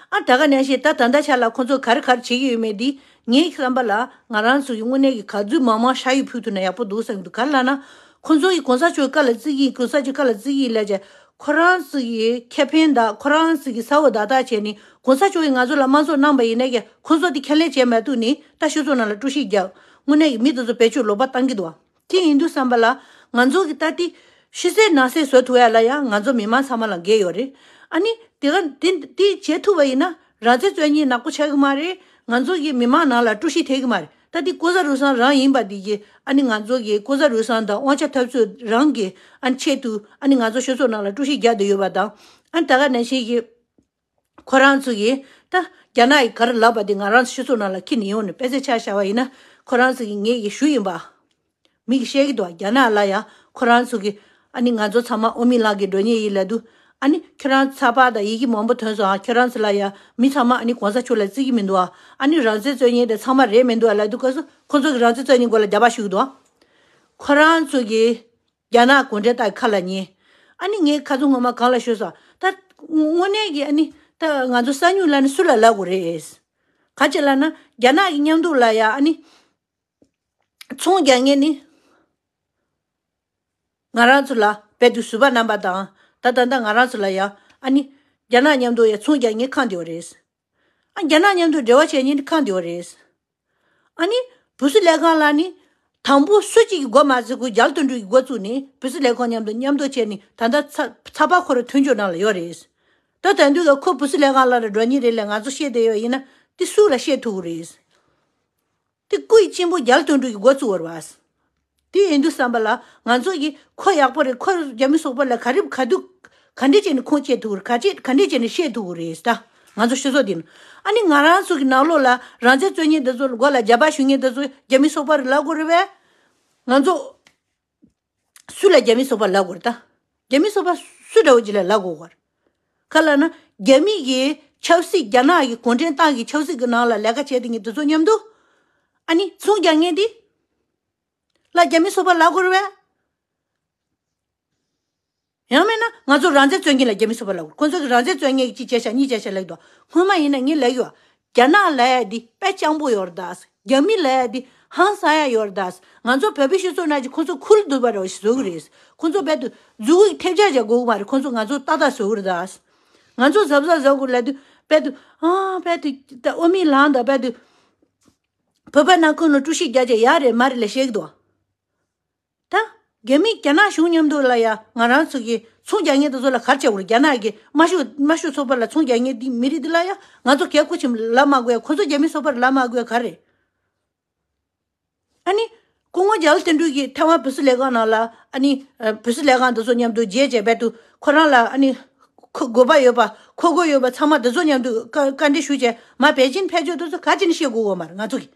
ཨ་ད་ག་ནང་བཞིན་ད་ད་ལྟ་ཆ་ལ་ཁོང་ཚོ་ག་རེ་ག་རེ་བྱེད་ཀྱི་ཡོད་མེད་འདི་ངའི་བསམ་པ་ལ་ང་རང་ཚོ་གི་དངོས་གནས་ཀྱི་ག་ཚོད་མང་མང་ཤ་ཡིག་ཕུལ་ཐུབ་ན་ཡག་པོ་འདུག་བསམ་གྱི་འདུག་ག་རེ་ལབ་ན། ཁོང་ཚོ་གིས་གོང་ས་མཆོག་བཀའ་ལ་བརྩི་གི་ཡིན། གོང་ས་མཆོག་བཀའ་ལ་བརྩི་གི་ཡིན་ལབ་བྱས་ཁོ་རང་ཚོ་གི་ཁེ་ཕན་དང་ཁོ་རང་ཚོ་གི་ས་འོག་བརྡ་དག་བྱས་ནས་གོང་ས་མཆོག་གིས་ང་ཚོ་ལ་དམངས་གཙོ་གནང་པ་ཡིན་ནའི་ཀྱང་ཁོང་ཚོ་དེ་ཁས་ལེན་བྱས་མ་ཐུབ་ནས་ད་སྤྱི་ཚོགས་ནང་ལ་དཀྲུག་ཤིང་རྒྱག་དངོས་གནས་ཀྱི་མི་དེ་ཚོ་བེད་སྤྱོད་ལོག་པ་བཏང་གི་འདུག་བ། དེ་ཡིན་དུས་བསམ་པ་ལ་ང་ཚོ་གི་ད་དེ་ཕྱི་གསལ་ནང་གསལ་བཟོ་ཐུབ་ཡ་ལ་ཡང་ང་ཚོ་མི་མང་ཚང་མ་ལ་འགན་ཡོད་རེད། ཨ་ནི་དེ་ག་དེ་དེ་བྱེད་ཐུབ་པ་ཡིན་ན་རང་བཙན་རྩོད་མཁན་ནག་པོ་ཆགས་ཀྱི་མ་རེད། ང་ཚོ་གི་མི་མང་ནང་ལ་དཀྲུག་ཤིང་ཐེབས་ཀྱི་མ་རེད། ད་དེ་ལྐོག་ཟ་རུལ་སུངས་རང་ཡིན་པ་དེ་གི་ཨ་ནི་ང་ཚོ་གི་ལྐོག་ཟ་རུལ་སུངས་དང་དབང་ཆ་འཐབ་རྩོད་རང་གི་ཨ་ནི་ཆེད་དུ་ཨ་ནི་ང་ཚོ་སྤྱི་ཚོགས་ནང་ལ་དཀྲུག་ཤིང་རྒྱག་བསྡད་ཡོད་པ་དང་། ཨ་ནི་ད་ག་ནང་བཞིན་གྱི་ཁོ་རང་ཚོ་གིས་ད་རྒྱ་ནག་གིས་ག་རེ་ལབ་པ་དེ་ང་རང་ཚོ་སྤྱི་ཚོགས་ནང་ལ་ཁྱེར་ནས་ཡོང་ནས་དཔེ་ཆ་ཆ་བཞག་པ་ཡིན་ན་ཁོ་རང་ཚོ་གིས་ངེད་ཀྱི་ཞུ་ཡིན་པ། མི་གིས་བཤད་ཀྱི་འདུག་རྒྱ་ནག་ལ་ཡང་ཁོ་རང་ཚོ་གིས་ཨ་ནི་ང་ཚོ་ཚང་མ་ཨོ་མི་ལགས་ཀྱི་འགྲོ་ཉེ་ཡིན་ལབ་དུས་ཨ་ནི་ཁྱོད་རང་ཚ་པ་དང་ཡི་གེ་མང་པོ་ཐོན་སོང་ཨ། ཁྱོད་རང་ཚོ་ལ་ཡང་མི་ཚང་མ་ཨ་ནི་གོང་ས་མཆོག་ལ་བརྩི་གི་མི་འདུག་ཨ། ཨ་ནི་རང་བཙན་རྩོད་མཁན་དེ་ཚང་མ་རེད་མི་འདུག་ཨ་ལབ་དུས་སྐབས་སུ་ཁོ་ཚོ་གིས་རང་བཙན་རྩོད་མཁན་སྐོར་ལ་རྒྱབ་པ་ཞུ་གི་འདུག་ཨ། ཁོ་རང་ཚོ་གིས་རྒྱ་ནག་གུང་ཁྲན་ཏང་གི་ཁ་ལ་ཉན། ཨ་ནི་ངས་ཁ་སང་སྔོན་མ་གང་ལ་ཞུས་སོང་། ད་དངོས་གནས་ཀྱི་ཨ་ནི་ད་ང་ཚོ་གསང་ཉུལ་ལབ་ནི་སུ་ལ་ལབ་དགོས་རེད། ག་ཅི་ལབ་ན་རྒྱ་ནག་གི་མཉམ་དུ་ལ་ཡ་ཨ་ནི་ཚོང་རྒྱག་མཁན་ནི་ང་རང་ཚོ་ལ་བལ་དུ་ཟུར་པ་རྣམ་པ་དང་ད་ད་ལྟ་ང་རང་ཚོ་ལ་ཡ་ཨ་ནི་རྒྱ་ནག་མཉམ་དུ་ཡ་ཚོང་རྒྱག་མཁན་ཁག་འདི་བ་རེད། ཨ་རྒྱ་ནག་མཉམ་དུ་འབྲེལ་བ་བྱེད་མཁན་ཁག་འདི་བ་རེད། ཨ་ནི་བུ་སུ་ལས་ཁང་ལ་ནི་ དང་པོ་སུ་གཅིག་གིས་འགོ་མ་བཙུགས་གོང་རྒྱ་ལོ་དོན་གྲུབ་ཀྱིས་འགོ་བཙུགས་ནས་བུ་སྲིད་ལས་ཁང་མཉམ་དུ་མཉམ་དུ་བྱས་ནས་ད་ལྟ་ཚ་ཚགས་པར་ཁོ་རང་མཐུན་སྦྱོར་ནང་ལ་ཡོད་རེད། ད་ད་དུང་ཁོ་བུ་སྲིད་ལས་ཁང་ལ་འགྲོ་མཁན་རེད་ལ། ང་ཚོ་བཤད་བསྡད་ཡོད་ཡིན་ན་དེ་སུ་ལ་བཤད་ཐུབ་ཀྱི་རེད། དེ་སྐུ་ཡི་གཅེན་པོ་རྒྱ་ལོ་དོན་གྲུབ་ཀྱིས་འགོ་བཙུགས་པ་རེད་པ། དེ་ཡིན་དུས་ཙམ་པ་ལ་ང་ཚོ་གིས་ཁོ་ཡག་པོ་རེད། ཁོ་རྒྱ་མི་སོག་པོ་ལ་ག་རེ་ག་དུས་ག་འདྲས་བྱས་ནས་ཁུངས་སྐྱེལ་ཐུབ་ཀྱི་རེད། ག་ཅི་ག་འདྲས་བྱས་ནས་བཤད་ཐུབ་ཀྱི་རེད། ད་ང་ཚོ་སྤྱི་ཚོགས་འདི་ནང་། ཨ་ནི་ང་རང་ཚོ་གི་ནང་ལོགས་ལ་རང་བཙན་རྩོད་མཁན་འདི་ཚོ་མགོ་ལ་རྒྱབ་དཔར་ཞུ་མཁན་འདི་ཚོ་རྒྱ་མི་སོག་པོ་རེད་ལབ་དགོས་རེད་པས། ང་ཚོ་སུ་ལ་རྒྱ་མི་སོག་པོ་ལབ་དགོས་རེད། ད་རྒྱ་མི་སོག་པོ་སུ་འདྲ་བོ་ཅིག་ལ་ལབ་དགོས་རེད། ག་ལབ་ན་རྒྱ་མི་གི་ཆབ་སྲིད། རྒྱ་ནག་གི་གུང་ཁྲན་ཏང་གི་ཆབ་སྲིད་ཀྱི་ནང་ལ་ལས་ཀ་བྱས་བསྡད་མཁན་འདི་ཚོ་མཉམ་དུ། ཨ་ནི་ཚོང་རྒྱག་མཁན་འདི་ལ་རྒྱ་མི་སོག་པོ་ལབ་དགོས་རེད་པས། ཡང་མིན་ན་ང་ཚོ་རང་བཙན་རྩོད་མཁན་ལ་རྒྱ་མི་སོག་པོ་ལབ་དགོས། ཁོང་ཚོ་གི་རང་བཙན་རྩོད་མཁན་གྱིས་གཅིག་བྱས་ཤག་གཉིས་བྱས་ཤག་ལབ་འདུག་སྔོན་མ་ཡིན་ན་ངས་ལབ་ཡོད། རྒྱ་ནག་ལབ་ཡ་འདི་དཔེ་སྤྱང་པོ་ཡོད་རེད་ད། རྒྱ་མི་ལབ་ཡ་འདི་ཧང་སང་ཡ་ཡོད་རེད་ད། ང་ཚོ་བོད་པའི་སྤྱི་ཚོགས་ནང་གི་ཁོང་ཚོ་ཁུལ་འདུག་པ་རེད་བཟོ་གི་རེད། ཁོང་ཚོ་རྦད་དེ་མཛུ་གུ་ཐེབས་ཆག་བྱ་དགོས་གི་མ་རེད། ཁོང་ཚོ་ང་ཚོ་ཏག་ཏག་བཟོ་གི་རེད་ད། ང་ཚོ་གཟབ་གཟབ་བཟོ་དགོས་ལབ་དུས་རྦད་དེ་ཨ་རྦད་དེ་ད་དབུ་མའི་ལམ་དང་རྦད་དེ་བོད་པ་ནང་ཁུལ་ནང་དཀྲུག་ཤིང་རྒྱག་བྱས་ཡག་རེད་མ་རེད་ལབ་བཤད་གི་འདུག་ད་རྒྱ་མི་རྒྱ་ནག་གཞུང་མཉམ་དུ་ལ་ཡ་ང་རང་ཚོ་གི་ཚོང་རྒྱག་མཁན་དེ་ཚོ་ལ་ག་རེ་བྱེད་དགོས་རེད། རྒྱ་ནག་གི་དམར་ཤོག་དམར་ཤོག་ཚོགས་པ་ལ་ཚོང་རྒྱག་མཁན་དེ་མི་རིགས་དེ་ལ་ཡ་ང་ཚོ་གལ་ཁུ་ཆེམ་ལབ་མ་དགོས་ཡ། ཁོ་ཚོ་རྒྱ་མི་ཚོགས་པར་ལབ་མ་དགོས་ཡ་ག་རེད། ཨ་ནི་སྐུ་ངོ་རྒྱ་ལོ་དོན་གྲུབ་ཀྱིས་ཐའེ་ཝན་བུ་སྲིད་ལས་ཁང་ནང་ལ་ཨ་ནི་ཨ་བུ་སྲིད་ལས་ཁང་དེ་ཚོ་མཉམ་དུ་མཇལ་བྱས་རྦད་དེ་ཁོ་རང་ལ་ཨ་ནི་ཁོ་དགོས་པ་ཡོད་པ་མཁོ་དགོས་ཡོད་པ་ཚང་མ་དེ་ཚོ་མཉམ་དུ་བཀའ་བཀའ་འདྲི་ཞུས་བྱས་མར་པེ་ཅིན་ཕེབས་ཕྱོགས་དེ་ཚོ་ག་ཅི་ནས་བཤད་དགོས་གོ་མ་རེད་ང་ཚོ་གི།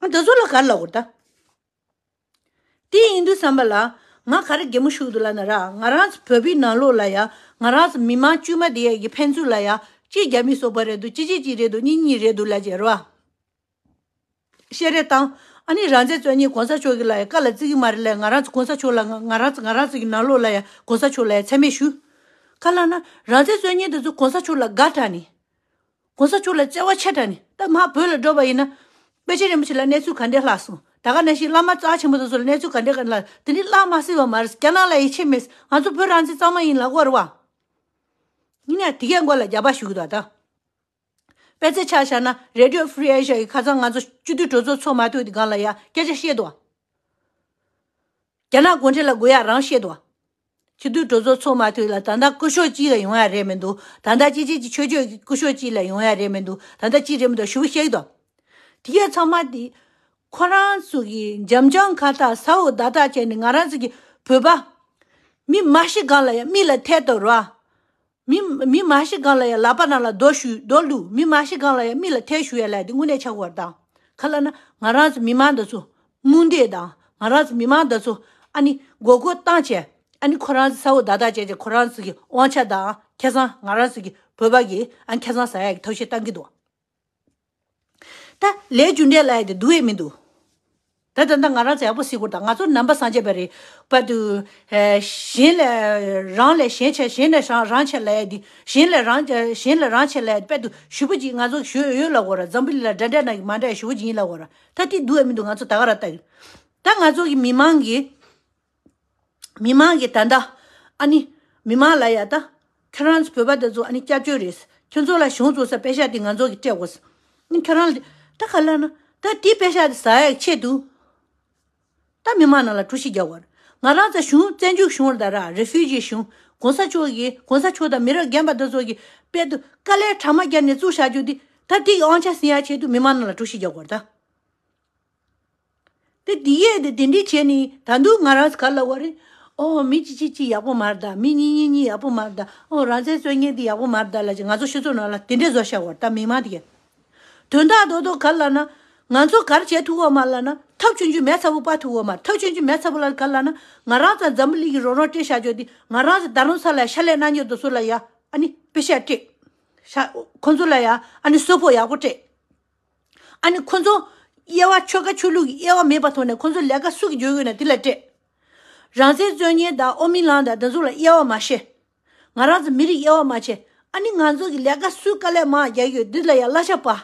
ཨ་འདི་ཚོ་ལ་ག་རེ་ལབ་དགོས་རེད་ད། དེ་ཡིན་དུས་ཙམ་པ་ལ་ང་ག་རེ་གད་མོ་ཤོར་འདུག་ལབ་ན་ར། ང་རང་ཚོ་བོད་པའི་ནང་ལོགས་ལ་ཡ་ང་རང་ཚོ་མི་མང་དཀྱུས་མ་དེ་ཡ་གི་ཕན་ཚུན་ལ་ཡ་གཅིག་རྒྱ་མི་སོག་པོ་རེད་འདུག་གཅིག་གཅིག་གཅིག་རེད་འདུག་གཉིས་གཉིས་རེད་འདུག་ལབ་བྱས་རེད་བ། བཤད་རེས་བཏང་། ཨ་ནི་རང་བཙན་རྩོད་མཁན་གོང་ས་མཆོག་གི་ལ་ཡ་བཀའ་ལ་བརྩི་གི་མ་རེད་ལབ། ང་རང་ཚོ་གོང་ས་མཆོག་ལ་ང་ང་རང་ཚོ་ང་རང་ཚོ་གི་ནང་ལོགས་ལ་ཡ་གོང་ས་མཆོག་ལ་ཡ་མཚན་སྨད་ཞུ། ག་ལབ་ན་རང་བཙན་རྩོད་མཁན་དེ་ཚོ་གོང་ས་མཆོག་ལ་དགའ་དྲགས་ནས། གོང་ས་མཆོག་ལ་བརྩེ་བ་ཆེ་དྲགས་ནས་ད་མར་བོད་ལ་འགྲོ་བ་ཡིན་ན། པཎ་ཆེན་རིན་པོ་ཆེ་ལ་གནས་ཚུལ་ག་འདྲས་ལྷག་སོང་། ད་ག་ནང་བཞིན་བླ་མ་རྩ་ཆེན་པོ་དེ་ཚོ་ལ་གནས་ཚུལ་ག་འདྲས་ག་ལ་དེ་འདྲས་བརླག་མ་སྲིད་པ་མ་རེད། རྒྱ་ནག་ལ་ཡིད་ཆེས་མེད། ང་ཚོ་བོད་རང་བཙན་གཙང་མ་ཡིན་ལབ་དགོས་རེད་བ། ཡིན་ནའི་དེ་གའི་མགོ་ལ་རྒྱབ་པ་ཞུ་གི་འདུག་ད་དཔེ་ཆ་ཆ་བཞག་ན་Radio Free Asia གི་ཁ་སང་ང་ཚོ་སྤྱི་འཐུས་གྲོས་ཚོགས་ཚོགས་མ་ཐུབ་དེ་སྒང་ལ་ཡ་སྐད་ཆ་བཤད་འདུག་རྒྱ་ནག་གུང་ཁྲན་ལ་དགོས་ཡ་རང་བཤད་འདུག་སྤྱི་འཐུས་གྲོས་ཚོགས་ཚོགས་མ་ཐུབ་ལ་ད་ལྟ་སྐུ་ཞབས་གཅིག་ལ་ཡོང་ཡ་རེད་མི་འདུག་ད་ལྟ་གཅིག་གཅིག་གཅིག་ཆོས་སྐྱོང་གི་སྐུ་ཞབས་གཅིག་ལ་ཡོང་ཡ་རེད་མི་འདུག་ད་ལྟ་གཅིག་རེད་མི་འདུག་ཞུ་བ་བཤད་ཀྱི་འདུག་དེ་གས་ཚང་མ་དེ་ཁོ་རང་ཚོ་གི་འཇམ་འཇམ་ཁ་ཏག་ཟ་འོག་བརྡ་དག་བྱས་ནས་ང་རང་ཚོ་གི་བོད་པ་མི་མ་ཤི་སྒང་ལ་ཡ་མི་ལ་ཐད་གཏོང་ར། མི་མི་མ་ཤི་སྒང་ལ་ཡ་ལག་པ་ནང་ལ་རྡོ་གཞུས་རྡོ་བླུགས། མི་མ་ཤི་སྒང་ལ་ཡ་མི་ལ་ཐལ་གཞུ་ཡ་ལབ་དེ་དངོས་གནས་ཆགས་ཀྱི་ཡོད་རེད་ད། ག་ལབ་ན་ང་རང་ཚོ་མི་མང་འདི་ཚོ་རྨོངས་དད་དང་ང་རང་ཚོ་མི་མང་འདི་ཚོ་ཨ་ནི་མགོ་སྐོར་བཏང་བྱས་ཨ་ནི་ཁོ་རང་ཚོ་ཟ་འོག་བརྡ་དག་བྱས་བྱས་ཁོ་རང་ཚོ་གི་དབང་ཆ་དང་ཁེ་བཟང་ང་རང་ཚོ་གི་བོད་པ་གི་ཨ་ནི་ཁེ་བཟང་ཟ་ཡ་གི་ཐབས་ཤེས་བཏང་གི་འདུག་ད་ལས་རྒྱུ་འབྲས་ལབ་ཡ་དེ་འདུག་ཡས་མི་འདུག་ད་ད་ལྟ་ང་རང་ཚོ་ཡག་པོ་གཟིགས་དགོས། ད་ང་ཚོ་ནང་པ་སངས་རྒྱས་པ་རེད་པ་དུ། གཞན་ལས་རང་ལས་གཞན་ཆེ། གཞན་ལས་རང་རང་ཆེ་ལབ་ཡ་དེ། གཞན་ལས་རང་གཞན་ལས་རང་ཆེ་ལབ་ཡ་དེ་པ་དུ་ཞུ་བ་ཅིག་ང་ཚོ་ཞུ་ཡོད་ལབ་དགོས་ར། འཛམ་བུ་གླིང་ལ་འདྲ་འདྲ་ནང་གི་མ་འདྲ་ཡ་ཞུ་བ་ཅིག་ཡིན་ལབ་དགོས་ར། ད་དེ་འདུག་ཡས་མི་འདུག་ང་ཚོ་ད་ག་ར་ལྟ་གི། ད་ང་ཚོ་གི་མི་མང་གི་མི་མང་གི་ད་ལྟ་ཨ་ནི་མི་མང་ལ་ཡ་ད་ཁྱེད་རང་ཚོ་བོད་པ་དེ་ཚོ་ཨ་ནི་སྐྱབས་བཅོལ་རེད། ཁྱོད་ཚོ་ལ་གཞུང་བཙུགས་ས་པེ་ཤག་དེ་ང་ཚོ་གི་སྤྲད་དགོས། ཨ་ནི་ཁྱེད་རང་ལ་ད་ག་ལ་ན་ད་དེ་པེ་ཤག་དེ་ཟ་ཡ་ཆེད་དུ་ད་མི་མང་ནང་ལ་དཀྲུག་ཤིང་རྒྱག་དགོས། ང་རང་ཚོ་གཞུང་བཙན་བྱོལ་གཞུང་རེད་ད་ར། རེ་ཕུ་ཇི་གཞུང་གོང་ས་མཆོག་གི་གོང་ས་མཆོག་དང་མི་རབས་རྒན་པ་དེ་ཚོ་གི་དཔེ་དུ་དཀའ་ལས་གྲ་མ་བརྒྱབ་ནས་བཙུགས་བཞག་རྒྱུ་དེ་ད་དེ་གི་དབང་ཆ་ཟིན་ཡ་ཆེད་དུ་མི་མང་ནང་ལ་དཀྲུག་ཤིང་རྒྱག་དགོས་ད། དེ་འདི་ཡས་དེ་དེ་འདྲས་བྱས་ནས་ད་དུང་ང་རང་ཚོ་ག་ལབ་དགོས་རེད། ཨོ་མི་གཅིག་གཅིག་གཅིག་ཡག་པོ་མ་རེད་ད། མི་གཉིས་གཉིས་གཉིས་ཡག་པོ་མ་རེད་ད། ཨོ་རང་བཙན་རྩོད་མཁན་དེ་ཡག་པོ་མ་རེད་ད་ལབ་ཅིག་ང་ཚོ་སྤྱི་ཚོགས་ནང་ལ་དེ་འདྲས་བཟོ་བཞག་དགོས་རེད་ད་མི་མང་དེ་གས། དོན་དག་རྡོག་རྡོག་ག་ལབ་ན་ང་ཚོ་ག་རེ་བྱེད་ཐུབ་ཀྱི་ཡོད་མ་རེད་ལབ་ན་ཐབས་ཆུང་ཆུང་མེ་ཚ་པོ་སྤར་ཐུབ་ཀྱི་ཡོད་མ་རེད། ཐབས་ཆུང་ཆུང་མེ་ཚ་པོ་ལ་ག་ལབ་ན་ང་རང་ཚོ་འཛམ་བུ་གླིང་གི་རོགས་རམ་སྤྲད་བཞག་རྒྱུ་དེ་ང་རང་ཚོ་རྡ་རམ་ས་ལ་ཕྱག་ལས་གནང་མཁན་དེ་ཚོ་ལ་ཡ་ཨ་ནི་པེ་ཤག་སྤྲད། ཤ་ཁོང་ཚོ་ལ་ཡ་ཨ་ནི་གསོལ་ཕོགས་ཡག་པོ་སྤྲད། ཨ་ནི་ཁོ་ཚོ་དབྱེ་བ་ཆོལ་ཁ་ཆོས་ལུགས་ཀྱི་དབྱེ་བ་མེད་པ་ཐོག་ནས་ཁོ་ཚོ་ལས་ཀ་སུ་གིས་བྱེད་དགོས་ན་དེ་ལ་སྤྲད། རང་བཙན་རྩོད་མཁན་དང་དབུ་མའི་ལམ་དང་དེ་ཚོ་ལ་དབྱེ་བ་མ་བྱེད། ང་རང་ཚོ་མི་རིགས་དབྱེ་བ་མ་བྱེད། ཨ་ནི་ང་ཚོ་གི་ལས་ཀ་སུས་དཀའ་ལས་མང་རྒྱག་ཡོད་འདི་ལ་ཡང་གླ་ཆ་སྤར།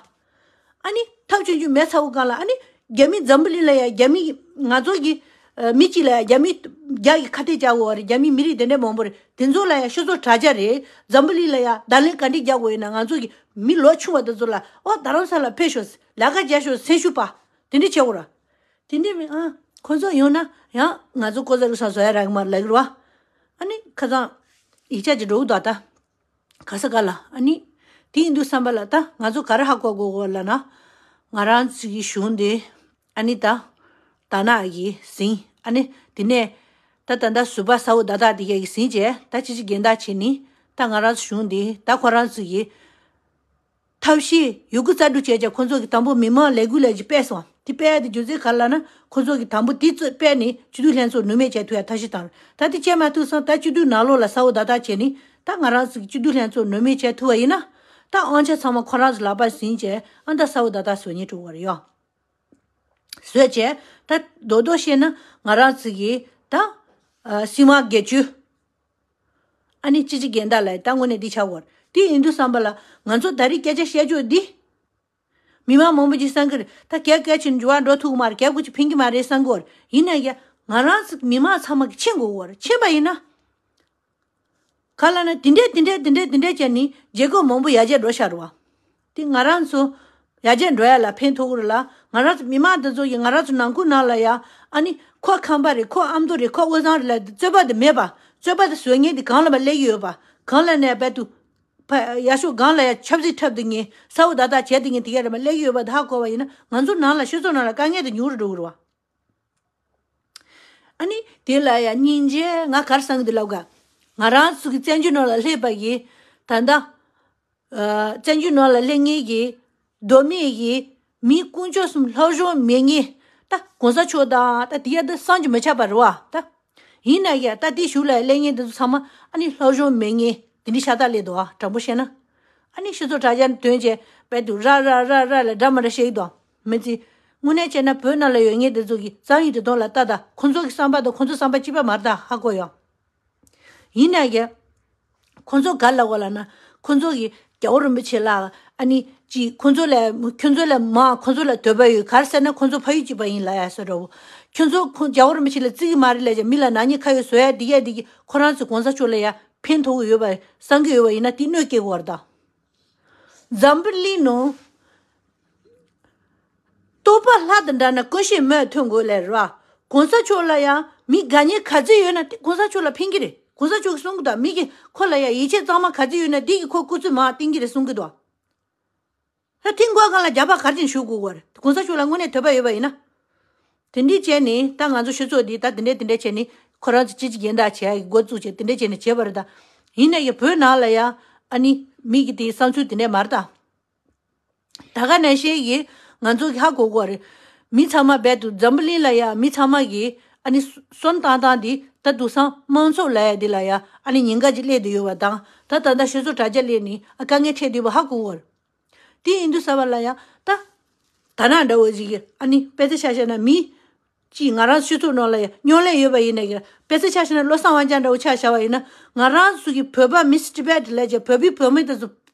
ཨ་ནི་ཐབས་ཆུང་ཆུང་མེ་ཚ་པོ་སྒང་ལ་ཨ་ནི་རྒྱ་མི་འཛམ་བུ་གླིང་ལ་ཡང་རྒྱ་མི་ང་ཚོ་གི་ཨ་མི་གཅིག་ལ་ཡང་རྒྱ་མི་བརྒྱ་གི་ཁ་གཏད་བཅག་དགོས་རེད། རྒྱ་མི་མི་རིགས་དེ་འདྲ་མང་པོ་རེད། དེ་ཚོ་ལ་ཡང་སྤྱི་ཚོགས་དྲ་རྒྱ་རེད། འཛམ་བུ་གླིང་ལ་ཡང་བརྡ་ལན་ག་འདྲས་རྒྱག་དགོས་ཡིན་ན་ང་ཚོ་གི་མི་ལོ་ཆུང་བ་དེ་ཚོ་ལ་ཨོ་རྡ་རམ་ས་ལ་ཕེབས་ཤོག་ལས་ཀ་བྱས་ཤོག་སེམས་ཤུགས་སྤར། དེ་འདྲ་བྱེད་དགོས་ར། དེ་འདྲ་མིན་ཨ། ཁོ་ཚོ་ཡོང་ན་ཡང་ང་ཚོ་ལྐོག་ཟ་རུ་ས་བཟོ་ཡ་རག་གི་མ་རེད་ལབ་གི་རེད་བ། ཨ་ནི་ཁ་སང་ཡིག་ཆ་ཅིག་འགྲོ་གི་འདུག་ད། ག་ས་ག་ལ་ཨ་ནི། དེ་ཡིན་དུས་བསམ་པ་ལ་ད་ང་ཚོ་ག་རེ་ཧ་གོ་དགོས་གོ་ལབ་ན། ང་རང་ཚོ་གི་གཞུང་དེ་ཨ་ནི་ད་ད་ནག་གིས་ཟིན། ཨ་ནི་དེ་ནས་ད་ད་ད་ཟུར་པ་ས་འོག་ད་ད་དེ་གས་གིས་ཟིན་བྱས། ད་ཅི་ཅི་རྒན་བདག་བྱས་ནི་ད་ང་རང་ཚོ་གཞུང་དེ་ད་ཁོ་རང་ཚོ་གི་ཐབས་ཤེས་ཡོད་རྒུ་རྩལ་སྤྲུགས་བྱས་ཀྱང་ཁོ་ཚོ་གི་དང་པོ་མི་མང་ལས་འགུལ་ལས་ཀྱི་སྤེལ་སོང་། དེ་སྤེལ་ཡ་དེ་རྒྱུ་མཚན་ག་རེ་ལབ་ན། ཁོ་ཚོ་གི་དང་པོ་དེ་ཚོ་སྤེལ་ནས་སྤྱི་འཐུས་ལྷན་ཚོགས་ནུས་མེད་བྱས་ཐུབ་ཡ་ཐབས་ཤེས་བཏང་། ད་དེ་བྱས་མ་ཐུབ་སོང་། ད་སྤྱི་འཐུས་ནང་ལོགས་ལ་ས་འོག་ད་ད་བྱས་ནས་ད་ང་རང་ཚོ་གི་སྤྱི་འཐུས་ལྷན་ཚོགས་ནུས་མེད་བྱས་ཐུབ་པ་ཡིན་ན། ད་དབང་ཆ་ཚང་མ་ཁོ་རང་ཚོ་ལག་པ་ཟིན་བྱས་ཨ་ད་ས་འོག་ད་ད་བཟོ་ཉེན་འགྲོ་གི་རེད་ཡོ། བཟོས་བྱས་ད་རྡོག་རྡོག་བཤད་ན་ང་རང་ཚོ་གི་ད་ཨ་སྲིད་དབང་སྒེར་གཅོད། ཨ་ནི་ཅི་ཅི་རྒན་བདག་ལ་ད་དངོས་གནས་འདི་ཆགས་ཡོད་རེད། དེ་ཡིན་དུས་བསམ་པ་ལ་ང་ཚོ་ད་རེས་སྐད་ཆ་བཤད་ཕྱོགས་འདི། མི་མང་མང་པོ་ཅིག་བསམ་གི་རེད། ད་རྒྱ་སྐད་ཆ་འགྱུར་བ་འགྲོ་ཐུབ་ཀྱི་མ་རེད། རྒྱ་སྐད་ཆ་ཕན་གི་མ་རེད་བསམ་གི་ཡོད་རེད། ཡིན་ན་ཡང་ང་རང་ཚོ་མི་མང་ཚང་མ་གི་མཁྱེན་དགོས་ཀྱི་ཡོད་རེད། མཁྱེན་པ་ཡིན་ན། ག་ལབ་ན་དེ་འདྲས་དེ་འདྲས་དེ་འདྲས་དེ་འདྲས་བྱས་ནས་རྒྱལ་ཁབ་མང་པོ་ཡར་རྒྱས་འགྲོ་ཤག་རེད་བ། དེ་ང་རང་ཚོ་ཡར་རྒྱས་འགྲོ་ཡ་ལ་ཕན་ཐོགས་ཀྱི་རེད་ལ། ང་རང་ཚོ་མི་མང་དེ་ཚོ་ཡིས་ང་རང་ཚོ་ནང་ཁུལ་ནང་ལ་ཡ་ཨ་ནི་ཁོ་ཁམས་པ་རེད། ཁོ་ཨ་མདོ་རེད། ཁོ་དབུས་གཙང་རེད་ལབ་རྩོད་པ་དེ་མེད་པ། རྩོད་པ་དེ་བཟོ་མཁན་དེ་གང་ལ་མ་སླེབས་ཀྱི་ཡོད་པ། གང་ལ་ནས་རྦད་དུ་ཕ་ཡར་ཕྱོགས་སྒང་ལ་ཡ་ཆབ་སྲིད་འཁྲབ་སྡོད་མཁན་ས་འོག་ད་ད་བྱས་སྡོད་མཁན་དེ་གས་རེད་མ་སླེབས་ཀྱི་ཡོད་པ་དེ་ཧ་གོ་བ་ཡིན་ན། ང་ཚོ་ནང་ལ་སྤྱི་ཚོགས་ནང་ལ་དཀའ་ངལ་དེ་ཉུང་རུ་འགྲོ་གི་རེད་བ། ཨ་ནི་དེ་ལ་ཡ་སྙིང་རྗེ་ང་གར་སང་གི་འདུག་ལབ་ག། ང་རང་ཚོ་གི་བཙན་བྱོལ་ནང་ལ་སླེབས་པ་ཡིན། ད་ལྟ་ཨ་བཙན་བྱོལ་ནང་ལ་སླེབས་མཁན་གྱི་མདོ་སྨད་ཀྱི་མི་དཀོན་མཆོག་གསུམ་སློབ་སྦྱོང་མེད་མཁན། ད་གོང་ས་མཆོག་དང་ད་དེ་ཡ་ད་བསམ་གྱིས་མི་ཁྱབ་པ་རེད་བ། ད་ཡིན་ན་ཡ་ད་དེ་གཞུག་ལ་སླེབས་མཁན་དེ་ཚོ་ཚང་མ་ཨ་ནི་སློབ་སྦྱོང་མེད་མཁན་དེ་འདྲ་ཤ་སྟག་སླེབས་འདུག་ཨ། དྲང་པོ་བཤད་ན། ཨ་ནི་སྤྱི་ཚོགས་དྲ་རྒྱ་ནས་ཐོན་བྱས་རྦད་དུ་ར་ར་ར་ར་ལ་འདྲ་མ་འདྲ་བཤད་ཀྱི་འདུག་མི་ཚེ། དངོས་གནས་བྱས་ན་བོད་ནང་ལ་ཡོད་མཁན་དེ་ཚོ་གི་རྩོམ་ཡིག་དེ་དོན་ལ་ལྟ་དང་། ཁོང་ཚོ་གི་བསམ་པ་དང་ཁོང་ཚོ་བསམ་པ་གཅིག་པ་མ་རེད་ད། ཧ་གོ་ཡོང་། ཡིན་ན་ཡང་ཁོང་ཚོ་ག་ལབ་དགོས་ལབ་ན། ཁོང་ཚོ་གི་རྒྱལ་བ་རིན་པོ་ཆེ་ལ་ཨ་ནི་ཅི་ཁོང་ཚོ་ལ་ཁྱོད་ཚོ་ལ་མ་ཁོང་ཚོ་ལ་འདོད་པ་ཡོད། ག་རེ་ཟེར་ན་ཁོང་ཚོ་ཕ་ཡུལ་གཅིག་པ་ཡིན་ལབ་ཡ་ཟེར་འདྲ་བོ། ཁྱོད་ཚོ་ཁོང་རྒྱལ་བ་རིན་པོ་ཆེ་ལ་བརྩི་གི་མ་རེད་ལབ་ཀྱང་མི་ལ་ནག་ཉེས་ཁ་གཡོགས་བཟོ་ཡ་འདི་གས་འདི་གི་ཁོ་རང་ཚོ་གོང་ས་མཆོག་ལ་ཡ་ཕན་ཐོགས་ཀྱི་ཡོད་པ་བསམ་གྱི་ཡོད་པ་ཡིན་ན་དེ་གནོད་སྐྱེལ་དགོས་རེད་ད། འཛམ་བུ་གླིང་ནང་རྟོགས་པ་ལྷ་དང་འདྲ་ན་ཀུན་ཤེས་མོས་ཐོན་དགོས་ལབ་རེད་བ། གོང་ས་མཆོག་ལ་ཡང་མི་དགའ་ཉེ་ག་ཚོད་ཡོད་ན་དེ་གོང་ས་མཆོག་ལ་ཕན་གྱི་རེད། གོང་ས་མཆོག་གིས་གསུང་གི་འདུག་མི་གིས་ཁོ་ལ་ཡང་ཡིད་ཆེས་གཙང་མ་ག་ཚོད་ཡོད་ན་དེ་གིས་ཁོ་སྐུ་ཚེ་མང་བརྟན་གྱི་རེད་གསུང་གི་འདུག་ད་ཐིག་མགོ་སྒང་ལ་རྒྱབ་ཁ་ག་རེ་བྱས་ནས་གཞུ་དགོས་ཀྱི་རེད། གོང་ས་མཆོག་ལ་དངོས་གནས་དད་པ་ཡོད་པ་ཡིན་ན། དེ་འདྲས་བྱས་ནས་ད་ང་ཚོ་སྤྱི་ཚོགས་འདི་ད་དེ་འདྲས་དེ་འདྲས་བྱས་ནས་ཁོ་རང་ཚོ་སྤྱི་སྤྱི་རྒན་བདག་བྱས་འགོ་བཙུགས་བྱས་དེ་འདྲས་བྱས་ནས་བྱས་པ་རེད་ད། ཡིན་ན་ཡང་བོད་ནང་ལ་ཡང་ཨ་ནི་མི་གི་དེའི་བསམ་ཚུལ་དེ་འདྲས་མ་རེད་ད། ད་ག་ནང་བཞིན་གྱི་ང་ཚོ་གི་ཧ་གོ་དགོས་རེད། མི་ཚང་མ་རྦད་དུ་འཛམ་བུ་གླིང་ལ་ཡང་མི་ཚང་མ་གི་ཨ་ནི་སོན་བཏང་སྟངས་འདི་ད་དུང་སང་དམངས་གཙོ་ལབ་ཡ་འདི་ལ་ཡང་ཨ་ནི་ཉེན་ཁ་ཅིག་སླེབས་བསྡད་ཡོད་པ་དང་། ད་ད་ལྟ་སྤྱི་ཚོགས་དྲ་རྒྱ་སླེབས་ནས་ཨ་དཀའ་ངལ་འཕྲད་བསྡད་པ་ཧ་གོ་དགོས་རེད། དེ་ཡིན་དུས་ས་བ་ལ་ཡང་ད་ད་ནང་འདྲ་བོ་ཞིག་གི་ཨ་ནི་དཔེ་ཆ་ཆ་བཞག་ན་མི་གཅིག་ང་རང་སྤྱི་ཚོགས་ནང་ལ་ཡང་སྨྱོ་ལས་ཡོད་པ་ཡིན་ན་ཡང་། དཔེ་ཆ་ཆ་བཞག་ན་བློ་བཟང་དབང་རྒྱལ་འདྲ་བོ་ཆ་བཞག་པ་ཡིན་ན། ང་རང་ཚོ་གི་བོད་པ་མིས་ཊི་བྷེ་ཊི་ལབ་བྱས་བོད་པའི་བུད་མེད་དེ་ཚོ་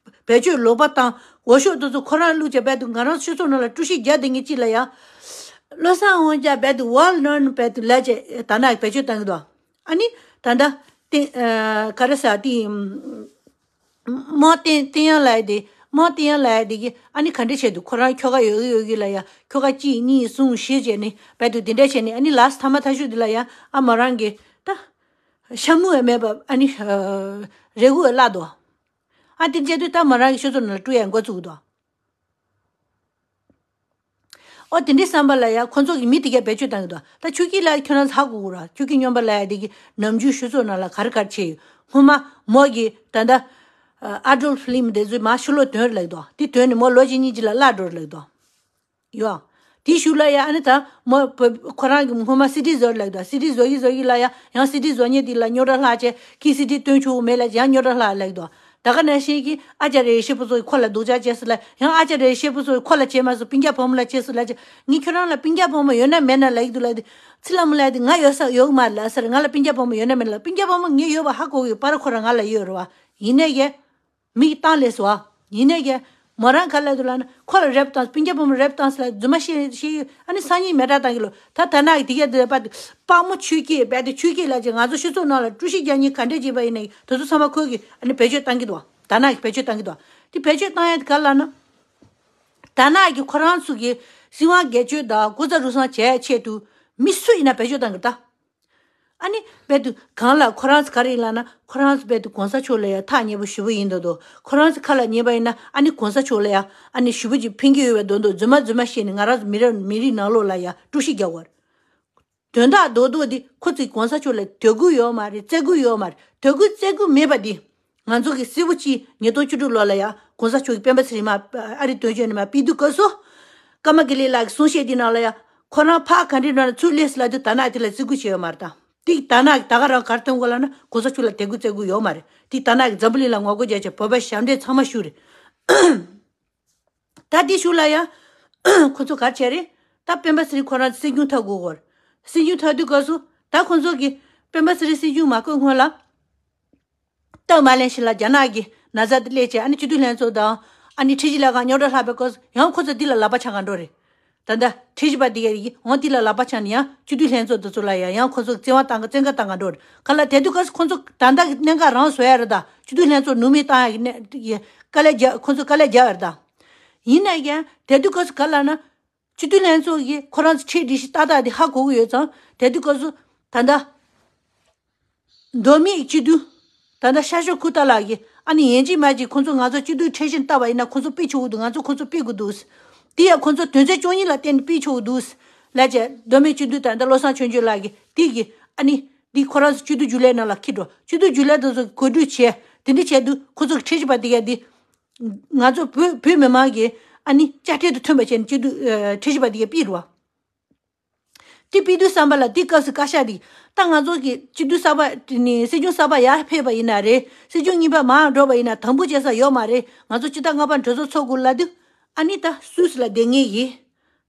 བེད་སྤྱོད་ལོག་པ་དང་འོ་ཤོག་དེ་ཚོ་ཁོ་རང་བླུགས་བྱས་རྦད་དུ་ང་རང་སྤྱི་ཚོགས་ནང་ལ་དཀྲུག་ཤིང་རྒྱག་བསྡད་མཁན་གཅིག་ལ་ཡང་། བློ་བཟང་དབང་རྒྱལ་རྦད་དུ་ཝེལ་ནོན་རྦད་དུ་ལབ་བྱས་ད་ནང་བེད་སྤྱོད་བཏང་གི་འདུག་ཨ་ནི་ད་ལྟ་དེ་ཨ་ག་རེ་ཟེར་དེ། དམག་བསྟན་བསྟན་ཡང་ལབ་ཡ་དེ། དམག་བསྟན་ཡང་ལབ་ཡ་དེ་གི་ཨ་ནི་ག་འདྲ་བྱས་འདུག་ཁོ་རང་ཁྱོ་ག་ཡོད་གི་ཡོད་གི་ལ་ཡ་ཁྱོ་ག་གཅིག་གཉིས་གསུམ་བཞི་བྱས་ནས་རྦད་དེ་དེ་འདྲ་བྱས་ནས་ཨ་ནི་ལཱསི་ཊི་ཐ་མ་ཐ་ཤུ་དེ་ལ་ཡ་ཨ་མོ་རང་གི་ད་ཤ་མུ་ཡང་མེད་པ་ཨ་ནི་རེ་སྒུག་ཡང་བརླག་འདུག་ཨ་དེ་བྱས་དུས་ད་མོ་རང་གི་ཤོད་ཚོད་ནང་ལ་སྤྲུག་ཡ་འགོ་བཙུགས་འདུག་ཨོ་དེ་འདྲའི་བསམ་པ་ལ་ཡ་ཁོ་ཚོ་གི་མི་དེ་གས་བེད་སྤྱོད་བཏང་གི་འདུག་ད་ཆོས་སྐྱིད་ལགས་ཁྱོད་རང་ཚོ་ཧ་གོ་གོ་ར། ཆོས་སྐྱིད་སྨྱོན་པ་ལབ་ཡ་དེ་གི་ནམ་རྒྱུན་ཤོད་ཚོད་ནང་ལ་ག་རེ་ག་རེ་བྱས་ཡོད། སྔོན་མ་མོ་གི་ད་ལྟ་ཨ་ཌོལ་ཕི་ལིམ་དེ་ཚོའི་མ་ཕྱི་ལོགས་དོན་རེད་ལབ་འདུག་དེ་དོན་ནི་མོ་ལོ་གཅིག་གཉིས་ཅིག་ལ་བརླག་འགྲོ་རེད་ལབ་འདུག་ཡོ། དེའི་གཞུག་ལ་ཡ་ཨ་ནི་ད་མོ་བོད་ཁོ་རང་གི་སྔོན་མ་སི་ཌི་བཟོ་རེད་ལབ་འདུག་སི་ཌི་བཟོ་གི་བཟོ་གི་ལ་ཡ་ཡང་སི་ཌི་བཟོ་མཁན་དེ་ལ་རྙོག་དྲ་ལྷག་བྱས། ཁྱེད་སི་ཌི་སྟོན་ཆོག་གི་མེད་ལབ་བྱས་ཡང་རྙོག་དྲ་ལྷག་ལབ་འདུག་ད་ག་ནང་བཞིན་གྱི་ཨ་ཅཱརྱ་ཡེ་ཤེས་ཕུན་ཚོགས་ཁོ་ལ་སྡུག་ཅག་བྱས་སོང་ལབ་ཡང་ཨ་ཅཱརྱ་ཡེ་ཤེས་ཕུན་ཚོགས་ཁོ་ལ་བྱས་མ་སོང་། སྤུན་ཀྱག་བུ་མོ་ལ་བྱས་སོང་ལབ་བྱས། ངས་ཁྱོད་རང་ལ་སྤུན་ཀྱག་བུ་མོ་ཡོད་ན་མེད་ན་ལབ་ཀྱི་འདུག་ལབ་དུས། ཚེ་ལྷ་མོ་ལབ་དུས་ང་ཡོད་ས་ཡོད་གི་མ་རེད་ལབ་ཟེར། ང་ལ་སྤུན་ཀྱག་བུ་མོ་ཡོད་ན་མེད་ན་ལབ། སྤུན་ཀྱག་བུ་མོ་ངས་ཡོད་པ་ཧ་གོ་གི་ཡོད། པར་ཁོ་རང་ང་ལ་ཡོད་རེད་བ། ཡིན་ནའི་གི་མིག་བཏང་ལས་སོ། ཡིན་ནའི་གི་མོ་རང་ག་ལ་འདུག་ལབ་ན་ཁོ་ལ་རེབ་བཏང་། སྤུན་ཀྱག་བུ་མོ་རེབ་བཏང་ཟེར་ལབ་རྫུན་མ་བཤད་བཤད་ཡོད། ཨ་ནི་སང་ཉིན་མེ་སྲེག་བཏང་གི་ལོ། ད་ད་ནག་གི་དེ་ག་དེ་པ་དཔའ་མོ་ཆོས་སྐྱིད་རྦད་དེ་ཆོས་སྐྱིད་ལབ་བྱས་ང་ཚོ་སྤྱི་ཚོགས་ནང་ལ་དཀྲུག་ཤིང་རྒྱག་མཁན་ག་འདྲས་བྱས་པ་ཡིན་ནའི་དེ་ཚོ་ཚང་མ་ཁོས་གི་ཨ་ནི་བེད་སྤྱོད་བཏང་གི་འདུག་ད་ནག་གི་བེད་སྤྱོད་བཏང་གི་འདུག་དེ་བེད་སྤྱོད་བཏང་ཡ་དེ་ག་ལབ་ན། ད་ནག་གི་ཁོ་རང་ཚོ་གི་ སྲིད་དབང་སྒེར་གཅོད་དང་ལྐོག་ཟ་རུལ་སུངས་བྱས་ཆེད་དུ་མི་སུ་ཡིན་ན་བེད་སྤྱོད་བཏང་གི་རེད་ད། ཨ་ནི་རྦད་དེ་གང་ལ་ཁོ་རང་ཚོ་ག་རེ་ཡིན་ལབ་ན། ཁོ་རང་ཚོ་རྦད་དེ་གོང་ས་མཆོག་ལ་ཡ་ཐག་ཉེ་པོ་ཞེ་པོ་ཡིན་མདོག་མདོག་ཁོ་རང་ཚོ་ཁ་ལ་ཉན་པ་ཡིན་ན་ཨ་ནི་གོང་ས་མཆོག་ལ་ཡ་ཨ་ནི་ཞེ་པོ་ཅིག་ཕན་གྱི་ཡོད་པའི་མདོག་མདོག་རྫུན་མ་རྫུན་མ་བཤད་ནས་ང་རང་ཚོ་མི་རབས་མི་རིགས་ནང་ལོགས་ལ་ཡ་དཀྲུག་ཤིང་རྒྱག་པ་རེད། དོན་དག་རྡོག་རྡོག་འདི་ཁོ་ཚོས་གོང་ས་མཆོག་ལ་དད་གུས་ཡོད་མ་རེད། བརྩི་གུས་ཡོད་མ་རེད། དད་གུས་བརྩི་གུས་མེད་པ་འདི། ང་ཚོ་གི་སྲིད་པ་སྤྱི་ཉིས་སྟོང་བཅུ་དྲུག་ལོ་ལ་ཡ་གོང་ས་མཆོག་གི་སྤེན་པ་ཚེ་རིང་མ་ཨ་རི་སྟོན་བྱོན་ནས་མ་ཕེབས་དུས་སྐབས་སུ། ཀརྨ་དགེ་ལེགས་ལགས་ཀྱི་གསུང་བཤད་འདི་ནང་ལ་ཡ་ཁོ་རང་ཕར་ག་འདྲའི་ནང་ལ་ཚུར་སླེབས་སོང་ལབ་དུས་ད་ནག་དེ་ལ་བརྩི་གུས་བྱས་ཡོད་མ་རེད་ད། དེ་ད་ནག་ད་ག་རང་གར་གཏོང་དགོས་ལབ་ན་གོང་ས་མཆོག་ལ་དད་གུས་བརྩི་གུས་ཡོད་མ་རེད། དེ་ད་ནག་གི་འཛམ་བུ་གླིང་ལ་ངོ་རྒོལ་བྱས་བྱས་བོད་པ་ཞབས་འདྲེན་ཚང་མ་ཞུ་རེད། ད་དེ་ཞུ་ལ་ཡ། ཁོ་ཚོ་གར་བྱས་རེད། ད་སྤེན་པ་ཚེ་རིང་ཁོ་རང་སྲིད་སྐྱོང་ཐག་དགོས་གོ། སྲིད་སྐྱོང་ཐག་དུས་སྐབས་སུ་ད་ཁོ་ཚོ་གི་སྤེན་པ་ཚེ་རིང་སྲིད་སྐྱོང་མ་བསྐོས་སྔོན་ལ། སྟབས་མ་ལེགས་ཤིག་ལ་རྒྱ་ནག་གི་ན་ཚ་དེ་སླེབས་བྱས་ཨ་ནི་སྤྱི་འཐུས་ལྷན་ཚོགས་དང་ཨ་ནི་ཁྲིམས་ཞིབ་ལས་ཁང་རྙོག་དྲ་ལྷག་པའི་སྐབས་སུ་ཡང་ཁོ་ཚོ་འདི་ལ་ལག་པ་འཆང་ག་འགྲོ་རེད། ད་ལྟ་ཁྲིམས་ཞིབ་པ་འདི་ག་ཡིན་འོང་འདི་ལ་ལག་པ་འཆང་ནས་ཡང་སྤྱི་འཐུས་ལྷན་ཚོགས་དེ་ཚོ་ལ་ཡང་ཡང་ཁོ་ཚོ་བཙན་དབང་བཏང་ག་བཙན་བཀའ་བཏང་ག་འགྲོ་རེད། ག་ལ་དེ་དུས་སྐབས་སུ་ཁོ་ཚོ་ད་ལྟ་གི་གནད་འགག་རང་བཟོ་ཡ་རེད་ད། སྤྱི་འཐུས་ལྷན་ཚོགས་ནུབ་མེད་བཏང་ཡ་གི་གནད་ཡི་དཀའ་ལས་རྒྱག་ཁོ་ཚོ་དཀའ་ལས་རྒྱག་ཡ་རེད་ད། ཡིན་ན་ཡང་དེ་དུས་སྐབས་སུ་ག་ལ་ན། སྤྱི་འཐུས་ལྷན་ཚོགས་ཀྱིས་ཁོ་རང་ཚོ་ཁྲིམས་སྒྲིག་གཞི་ཏག་ཏག་དེ་ཧ་གོ་གི་ཡོད་ཙང་དེ་དུས་སྐབས་སུ་ད་ལྟ། མདོ་སྨད་སྤྱི་འཐུས། ད་ལྟ་ཤར་ཕྱོགས་ཁུག་རྟ་ལགས་ཀྱིས་ཨ་ནི་ཡིན་གཅིག་མིན་གཅིག་ཁོང་ཚོ་ང་ཚོ་སྤྱི་འཐུས་ཁྲིམས་ཞིབ་བལྟ་བ་ཡིན་ན་ཁོང་ཚོ་ཕུད་ཆོག་གི་འདུག་ང་ཚོ་ཁོང་ཚོ་ཕུད་དགོས་འདུག་དེ་ཡང་ཁོང་ཚོ་དོན་ཚན་བཅུ་གཉིས་ལ་བརྟེན་ནས་ཕུད་ཆོག་གི་འདུག་ལབ་བྱས་མདོ་སྨད་སྤྱི་འཐུས་ད་ལྟ་བློ་བཟང་ཆོས་འབྱོར་ལགས་ཀྱིས་དེ་གི་ཨ་ནི་འདི་ཁོ་རང་ཚོ་སྤྱི་འཐུས་རྒྱུན་ལས་ནང་ལ་འཁྱེར་འགྲོ། སྤྱི་འཐུས་རྒྱུན་ལས་དེ་ཚོ་གི་གོ་སྒྲིག་བྱས་དེ་འདྲ་བྱས་དུས་ཁོ་ཚོ་གི་ཁྲིམས་ཞིབ་པ་དེ་ག་འདི། ང་ཚོ་བོད་བོད་མི་མང་གི་ཨ་ནི་དཔྱ་ཁྲལ་དང་མཐུན་པ་བྱས་ནས་སྤྱི་འཐུས་ཨ་ཁྲིམས་ཞིབ་པ་དེ་ག་ཕུད་རེད་བ། དེ་ཕུད་དུས་ཙམ་པ་ལ་དེ་སྐབས་སུ་བཀའ་ཤག་དེ་ད་ང་ཚོ་གི་སྤྱི་འཐུས་གསར་པ་དེ་ནི་སྲིད་སྐྱོང་གསར་པ་ཡར་ཕེབས་པ་ཡིན་ན་རེད། སྲིད་སྐྱོང་གཉིས་པ་མར་འགྲོ་བ་ཡིན་ན་དམ་འབུལ་བྱེད་ས་ཡོད་མ་རེད། ང་ཚོ་སྤྱི་ཟླ་ལྔ་པ་གྲོས་ཚོགས་ཚོགས་དགོས་ལབ་དུས་ཨ་ནི་ད་སུད་སི་ལ་བསྡད་མཁན་གི་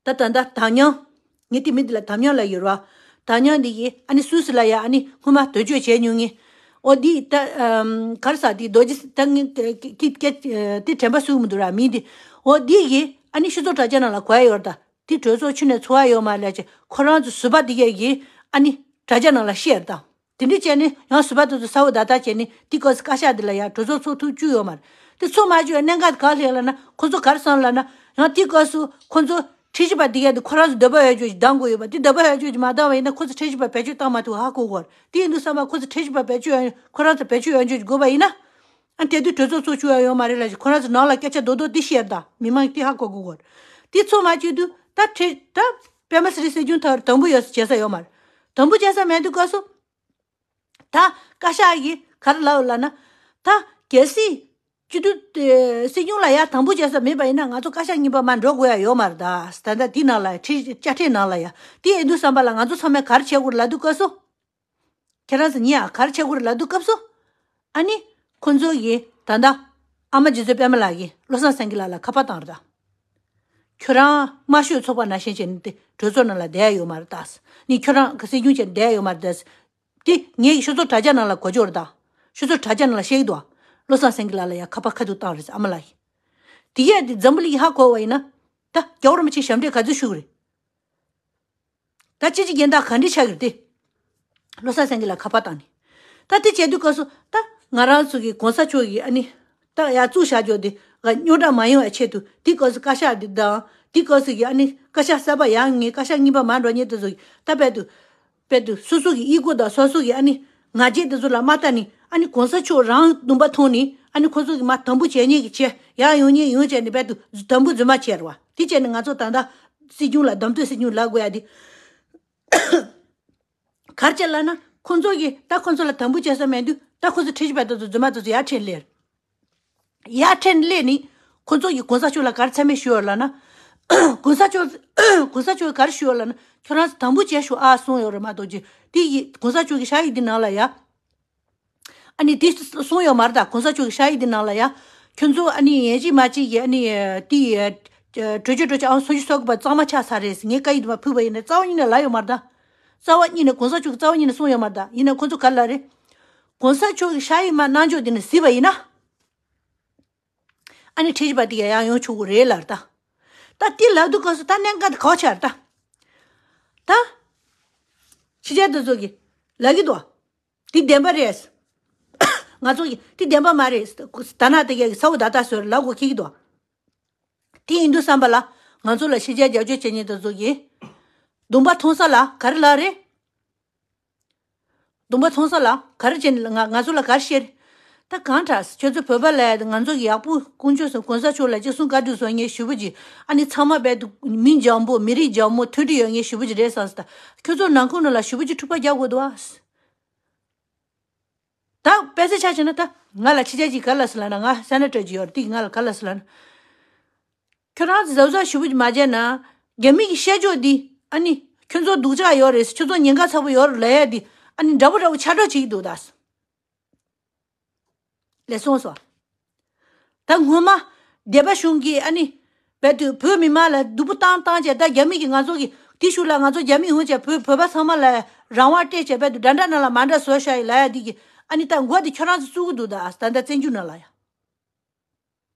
ད་ད་ད་དམ་ཉམས། ངས་དེ་མི་དེ་ལ་དམ་ཉམས་ལབ་ཡོད་རེད་བ། དམ་ཉམས་འདི་ཡིས་ཨ་ནི་སུད་སི་ལ་ཡ་ཨ་ནི་སྔོན་མ་དོན་གཅོད་བྱས་མྱོང་ངེས། འོ་འདི་ད་ཨམ་ག་རེ་ཟེར་འདི་རྡོ་རྗེ་ད་ངས་ཀི་ཀི་ཀི་དེ་དྲན་པ་གསོས་མི་འདུག་ར་མི་འདི། འོ་འདི་ཡིས་ཨ་ནི་སྤྱི་ཚོགས་དྲ་རྒྱ་ནང་ལ་གོ་ཡ་ཡོད་རེད་ད། འདི་གྲོས་ཚོགས་ཕྱི་ནས་ཚོགས་ཡ་ཡོད་མ་རེད་ཅེས་ཁོ་རང་ཚོ་ཟུར་པ་འདི་གས་ཀྱིས་ཨ་ནི་དྲ་རྒྱ་ནང་ལ་བཤད་རེད་ད། དེ་འདྲ་བྱས་ནས་ཡང་ཟུར་པ་དེ་ཚོ་ས་འོག་བརྡ་རྟགས་བྱས་ནས་དེ་སྐབས་སུ་བཀའ་ཤག་འདི་ལ་ཡང་གྲོས་ཚོགས་ཚོགས་ཐུབ་བཅུག་ཡོད་མ་རེད། དེ་ཚོགས་མ་བཅུག་ཡང་གནད་འགག་ག་སླེབས་ལབ་ན་ཁོ་ཚོ་ག་རེ་བསམ་ལབ་ན་ཡང་དེ་སྐབས་སུ་ཁོ་ཚོ་ཁྲིམས་ཞིབ་པ་འདི་གས་འདི་ཁོ་རང་ཚོ་འདོད་པ་ཡོད་ཅོག་ཅིག་འདང་དགོས་ཡོད་པ་འདི་འདོད་པ་ཡོད་ཅོག་ཅིག་མ་འདང་བ་ཡིན་ན་ཁོ་ཚོ་ཁྲིམས་ཞིབ་པ་བེད་སྤྱོད་བཏང་མ་ཐུབ་ཧ་གོ་དགོས་རེད། དེ་ཡིན་དུས་ཙམ་པ་ཁོ་ཚོ་ཁྲིམས་ཞིབ་པ་བེད་སྤྱོད་ཡོད་ཁོ་རང་ཚོ་བེད་སྤྱོད་ཡོད་ཅོག་ཅིག་དགོས་པ་ཡིན་ན། ཨ་དེ་དུས་གྲོས་ཚོགས་ཚོགས་བཅུག་ཡ་ཡོད་མ་རེད་ལབ་ཅིག་ཁོ་རང་ཚོ་ནང་ལ་སྐད་ཆ་རྡོག་རྡོག་འདི་བཤད་ད་མི་མང་གིས་དེ་ཧ་གོ་དགོས་རེད། དེ་ཚོགས་མ་བཅུག་དུས་ད་ཁྲིམས་ད་སྤེན་པ་ཚེ་རིང་སྲིད་སྐྱོང་ཐོག་དམ་འབུལ་ཡོད་ཟེར་བྱེད་ས་ཡོད་མ་རེད། དམ་འབུལ་བྱེད་ས་མེད་དུས་སྐབས་སུ། ད་བཀའ་ཤག་གིས་ག་རེ་ལབ་ཡོད་ལབ་ན། ད་གལ་སྲིད་སྤྱི་འཐུས་དེ་སྲིད་སྐྱོང་ལ་ཡར་དམ་འབུལ་བྱེད་ས་མེད་པ་ཡིན་ན་ང་ཚོ་བཀའ་ཤག་གཉིས་པ་མར་འགྲོ་དགོས་ཡ་ཡོད་མ་རེད་ད། ད་ལྟ་འདི་ནང་ལ་ཁྲིམས་བཅའ་ཁྲིམས་ནང་ལ་ཡ་དེ་ཡིན་དུས་ཙམ་པ་ལ་ང་ཚོ་ཚང་མས་ག་རེ་བྱེད་དགོས་རེད་ལབ་དུས་སྐབས་སུ། ཁྱེད་རང་ཚོ་ཉིད་ཡ་ག་རེ་བྱེད་དགོས་རེད་ལབ་དུས་སྐབས་སུ། ཨ་ནི་ཁོ་ཚོ་གིས་ད་ལྟ་ཨ་མ་རྗེ་བཙུན་པད་མ་ལགས་ཀྱིས་བློ་བཟང་སེང་གེ་ལགས་ལ་ཁ་པར་བཏང་རེད་ད། ཁྱོད་རང་དམར་ཤོག་ཚོགས་པ་ནང་བཞིན་བྱས་ནས་དེ་གྲོས་ཚོགས་ནང་ལ་བསྡད་ཡ་ཡོད་མ་རེད་ད། ནི་ཁྱོད་རང་གི་སྲིད་སྐྱོང་བྱས་ནས་བསྡད་ཡ་ཡོད་མ་རེད་ད། དེ་ངས་ཤོག་ཚོགས་དྲ་རྒྱ་ནང་ལ་གོ་ཆོག་རེད་ད། ཤོག་ཚོགས་དྲ་རྒྱ་ནང་ལ་བཤད་ཀྱི་འདུག་བློ་བཟང་སེང་གེ་ལགས་ལ་ཡ་ཁ་པར་ཁ་ཐུག་བཏང་རེད་ཟེར་ཨ་མ་ལགས་ཀྱིས། དེ་གས་དེ་འཛམ་བུ་གླིང་གིས་ཧ་གོ་བ་ཡིན་ན། ད་རྒྱལ་བ་རིན་པོ་ཆེ་ཞབས་འདྲེན་ག་ཚོད་ཞུ་གི་རེད། ད་ཅི་ཅི་རྒན་བདག་ག་འདྲ་ཆགས་ཀྱི་རེད་དེ། བློ་བཟང་སེང་གེ་ལ་ཁ་པར་བཏང་ནས། ད་དེ་བྱས་དུས་སྐབས་སུ་ད་ང་རང་ཚོ་གི་གོང་ས་མཆོག་གིས་ཨ་ནི། ད་ཡར་བཙུགས་བཞག་ཆོག་དེ་ག་རྙོག་དྲ་མ་ཡོང་བའི་ཆེད་དུ་དེ་སྐབས་སུ་བཀའ་ཤག་འདི་དང་དེ་སྐབས་སུ་གི་ཨ་ནི་བཀའ་ཤག་གསར་པ་ཡར་ངེས་བཀའ་ཤག་གཉིས་པ་མར་འགྲོ་མཁན་དེ་ཚོ་གི་ད་རྦད་དུ། རྦད་དུ་སོ་སོ་གི་ཨི་གོ་དང་སོ་སོ་གི་ཨ་ནི་ང་རྒྱལ་དེ་ཚོ་ལ་མ་ལྟ་ནས་ཨ་ནི་གོང་ས་མཆོག་རང་སྡུག་པ་མཐོང་ནས་ཨ་ནི་ཁོ་ཚོ་གི་མར་དམ་འབུལ་བྱས་མཁན་གྱི་ཆེད་ཡར་ཡོང་མཁན་ཡོང་བྱས་ནས་རྦད་དུ་དམ་འབུལ་རྫུན་མ་བྱས་རེད་བ། དེ་བྱས་ནས་ང་ཚོ་ད་ལྟ་སྲིད་སྐྱོང་ལ་གདམ་གཏོད་སྲིད་སྐྱོང་ལབ་དགོས་ཡ་དེ། ག་རེ་བྱས་ལབ་ན་ཁོ་ཚོ་གིས་ད་ཁོ་ཚོ་ལ་དམ་འབུལ་བྱེད་ས་མེད་དུས་ད་ཁོ་ཚོ་ཁྲིམས་ཞིབ་པ་དེ་ཚོ་རྫུན་མ་དེ་ཚོ་ཡར་ཁྲིད་སླེབས། ཡར་ཁྲིད་སླེབས་ནས་ཁོ་ཚོ་གིས་གོང་ས་མཆོག་ལ་ག་རེ་མཚན་སྨད་ཞུས་ཡོད་ལབ་ན། གོང་ས་མཆོག་གོང་ས་མཆོག་གིས་ག་རེ་ཞུས་ཡོད་ལབ་ན་ཁྱོད་རང་ཚོ་དམ་འབུལ་བྱས་ཤོག་ཨ་གསུངས་ཡོད་རེད་མ་གཏོགས་ཀྱི་དེ་ཡིས་གོང་ས་མཆོག་གི་ཕྱག་ཡིག་འདི་ནང་ལ་ཡ། ཨ་ནི་དེ་གསུངས་ཡོད་མ་རེད་ད། གོང་ས་མཆོག་གི་ཕྱག་ཡིག་འདི་ནང་ལ་ཡ། ཁྱོད་ཚོ་ཨ་ནི་ཡན་ཆད་མ་གཅིག་གིས་ཨ་ནི་དེ་གྲོས་ཆོད་གྲོས་ཆོད་ཨང་སུམ་ཅུ་སོ་དགུ་པ་གཙང་མ་ཆགས་ཚར་རེད་ཟེར་ངས་བཀའ་ཡིག་དེ་མར་ཕུལ་བ་ཡིན་ན་རྩ་བ་ཉིད་ནས་ལབ་ཡོད་མ་རེད་ད། རྩ་བ་ཉིད་ནས་གོང་ས་མཆོག་གིས་རྩ་བ་ཉིད་ནས་གསུངས་ཡོད་མ་རེད་ད། ཡིན་ན་ཁོ་ཚོ་ག་རེ་ལབ་རེད། གོང་ས་མཆོག་གི་ཕྱག་ཡིག་མར་གནང་ཕྱོགས་དེ་ནས་གཟིགས་པ་ཡིན་ན། ཨ་ནི་ཁྲིམས་ཞིབ་པ་དེ་ག་ཡང་ཡོང་ཆོག་གི་རེད་ལབ་རེད་ད། ད་དེ་ལབ་དུས་སྐབས་སུ་ད་གནད་འགག་དེ་ག་པར་ཆགས་རེད་ད། ད། ཕྱི་རྒྱལ་དེ་ཚོ་གིས་ལབ་ཀྱི་འདུག་དེ་བདེན་པ་རེད། ང་ཚོ་གིས་དེ་བདེན་པ་མ་རེད། ད་ནང་དེ་གའི་ས་འོག་བརྡ་རྟགས་བཟོས་རེད་ལབ་དགོས་ཁེལ་གྱི་འདུག་དེ་ཡིན་དུས་ཙམ་པ་ལ་ ང་ཚོ་ལ་ཕྱི་རྒྱལ་རྒྱབ་སྐྱོར་བྱེད་མཁན་དེ་ཚོ་གིས་གདོང་པ་མཐོང་ས་ལ་ག་རེ་ལབ་རེད། གདོང་པ་མཐོང་ས་ལ་ག་རེ་བྱས་ནས་ང་ང་ཚོ་ལ་ག་རེ་བཤད་རེད། ད་གང་དྲག་ཁྱོད་ཚོ་བོད་པ་ལ་ང་ཚོ་གི་ཡག་པོ་ཀུན་སྤྱོད་སོང་གོང་ས་མཆོག་ལ་གཅིག་གསུང་བཀའ་འདྲི་བཟོ་མཁན་ཞེ་པོ་ཅིག་ཨ་ནི་ཚང་མ་རྦད་དེ་མི་འཇམ་པོ་མི་རིགས་འཇམ་པོ་མཐུན་སྒྲིལ་ཡོད་མཁན་ཞེ་པོ་ཅིག་རེད་བསམ་སོང་། ད་ཁྱོད་ཚོ་ནང་ཁུལ་ནང་ལ་ཞེ་པོ་ཅིག་འཁྲུག་པ་རྒྱག་དགོས་འདུག་ཨ། ད་དཔེ་ཆ་ཆ་བཞག་ན་ད་ང་ལ་ཕྱི་རྒྱལ་གྱིས་ག་རེ་ལབ་སོང་ལབ་ན། ང་སེ་ནེ་ཊར་ཅིག་ཡོད་རེད། དེ་གིས་ང་ལ་ག་རེ་ལབ་སོང་ལབ་ན། ཁྱོད་རང་ཚོ་གཟབ་གཟབ་ཞེ་པོ་ཅིག་མ་བྱས་ན། རྒྱ་མི་གི་བཤད་ཕྱོགས་འདི་ཨ་ནི་ཁྱོད་ཚོ་སྡུག་ཅག་ཡོད་རེད། ཁྱོད་ཚོ་ཉེན་ཁ་ཚ་པོ་ཡོད་རེད་ལབ་ཡ་འདི་ཨ་ནི་འདྲ་པོ་འདྲ་པོ་ཆགས་འགྲོ་བྱེད་ཀྱི་འདུག་ད། ལགས་སོ། ད་སྔོན་མ་སྡེ་པ་གཞུང་གིས་ཨ་ནི་རྦད་དེ་བོད་མི་མང་ལ་སྡུག་པོ་བཏང་བཏང་བྱས། ད་རྒྱ་མི་གིས་ང་ཚོ་གི་དེ་ཤུལ་ལ་ང་ཚོ་རྒྱ་མི་ཡོང་བྱས་བོད་བོད་པ་ཚང་མ་ལ་རང་དབང་སྤྲད་བྱས་རྦད་དེ་འདྲ་འདྲ་ནང་ལ་མ་འདྲ་བཟོས་བཞག་ཡིན་ལབ་ཡ་འདི་གིས་ཨ་ནི་ད་མགོ་དེ་ཁྱོད་རང་ཚོ་བཙུགས་ཀྱི་འདུག་ད། ད་ལྟ་བཙན་བྱོལ་ནང་ལ་ཡ།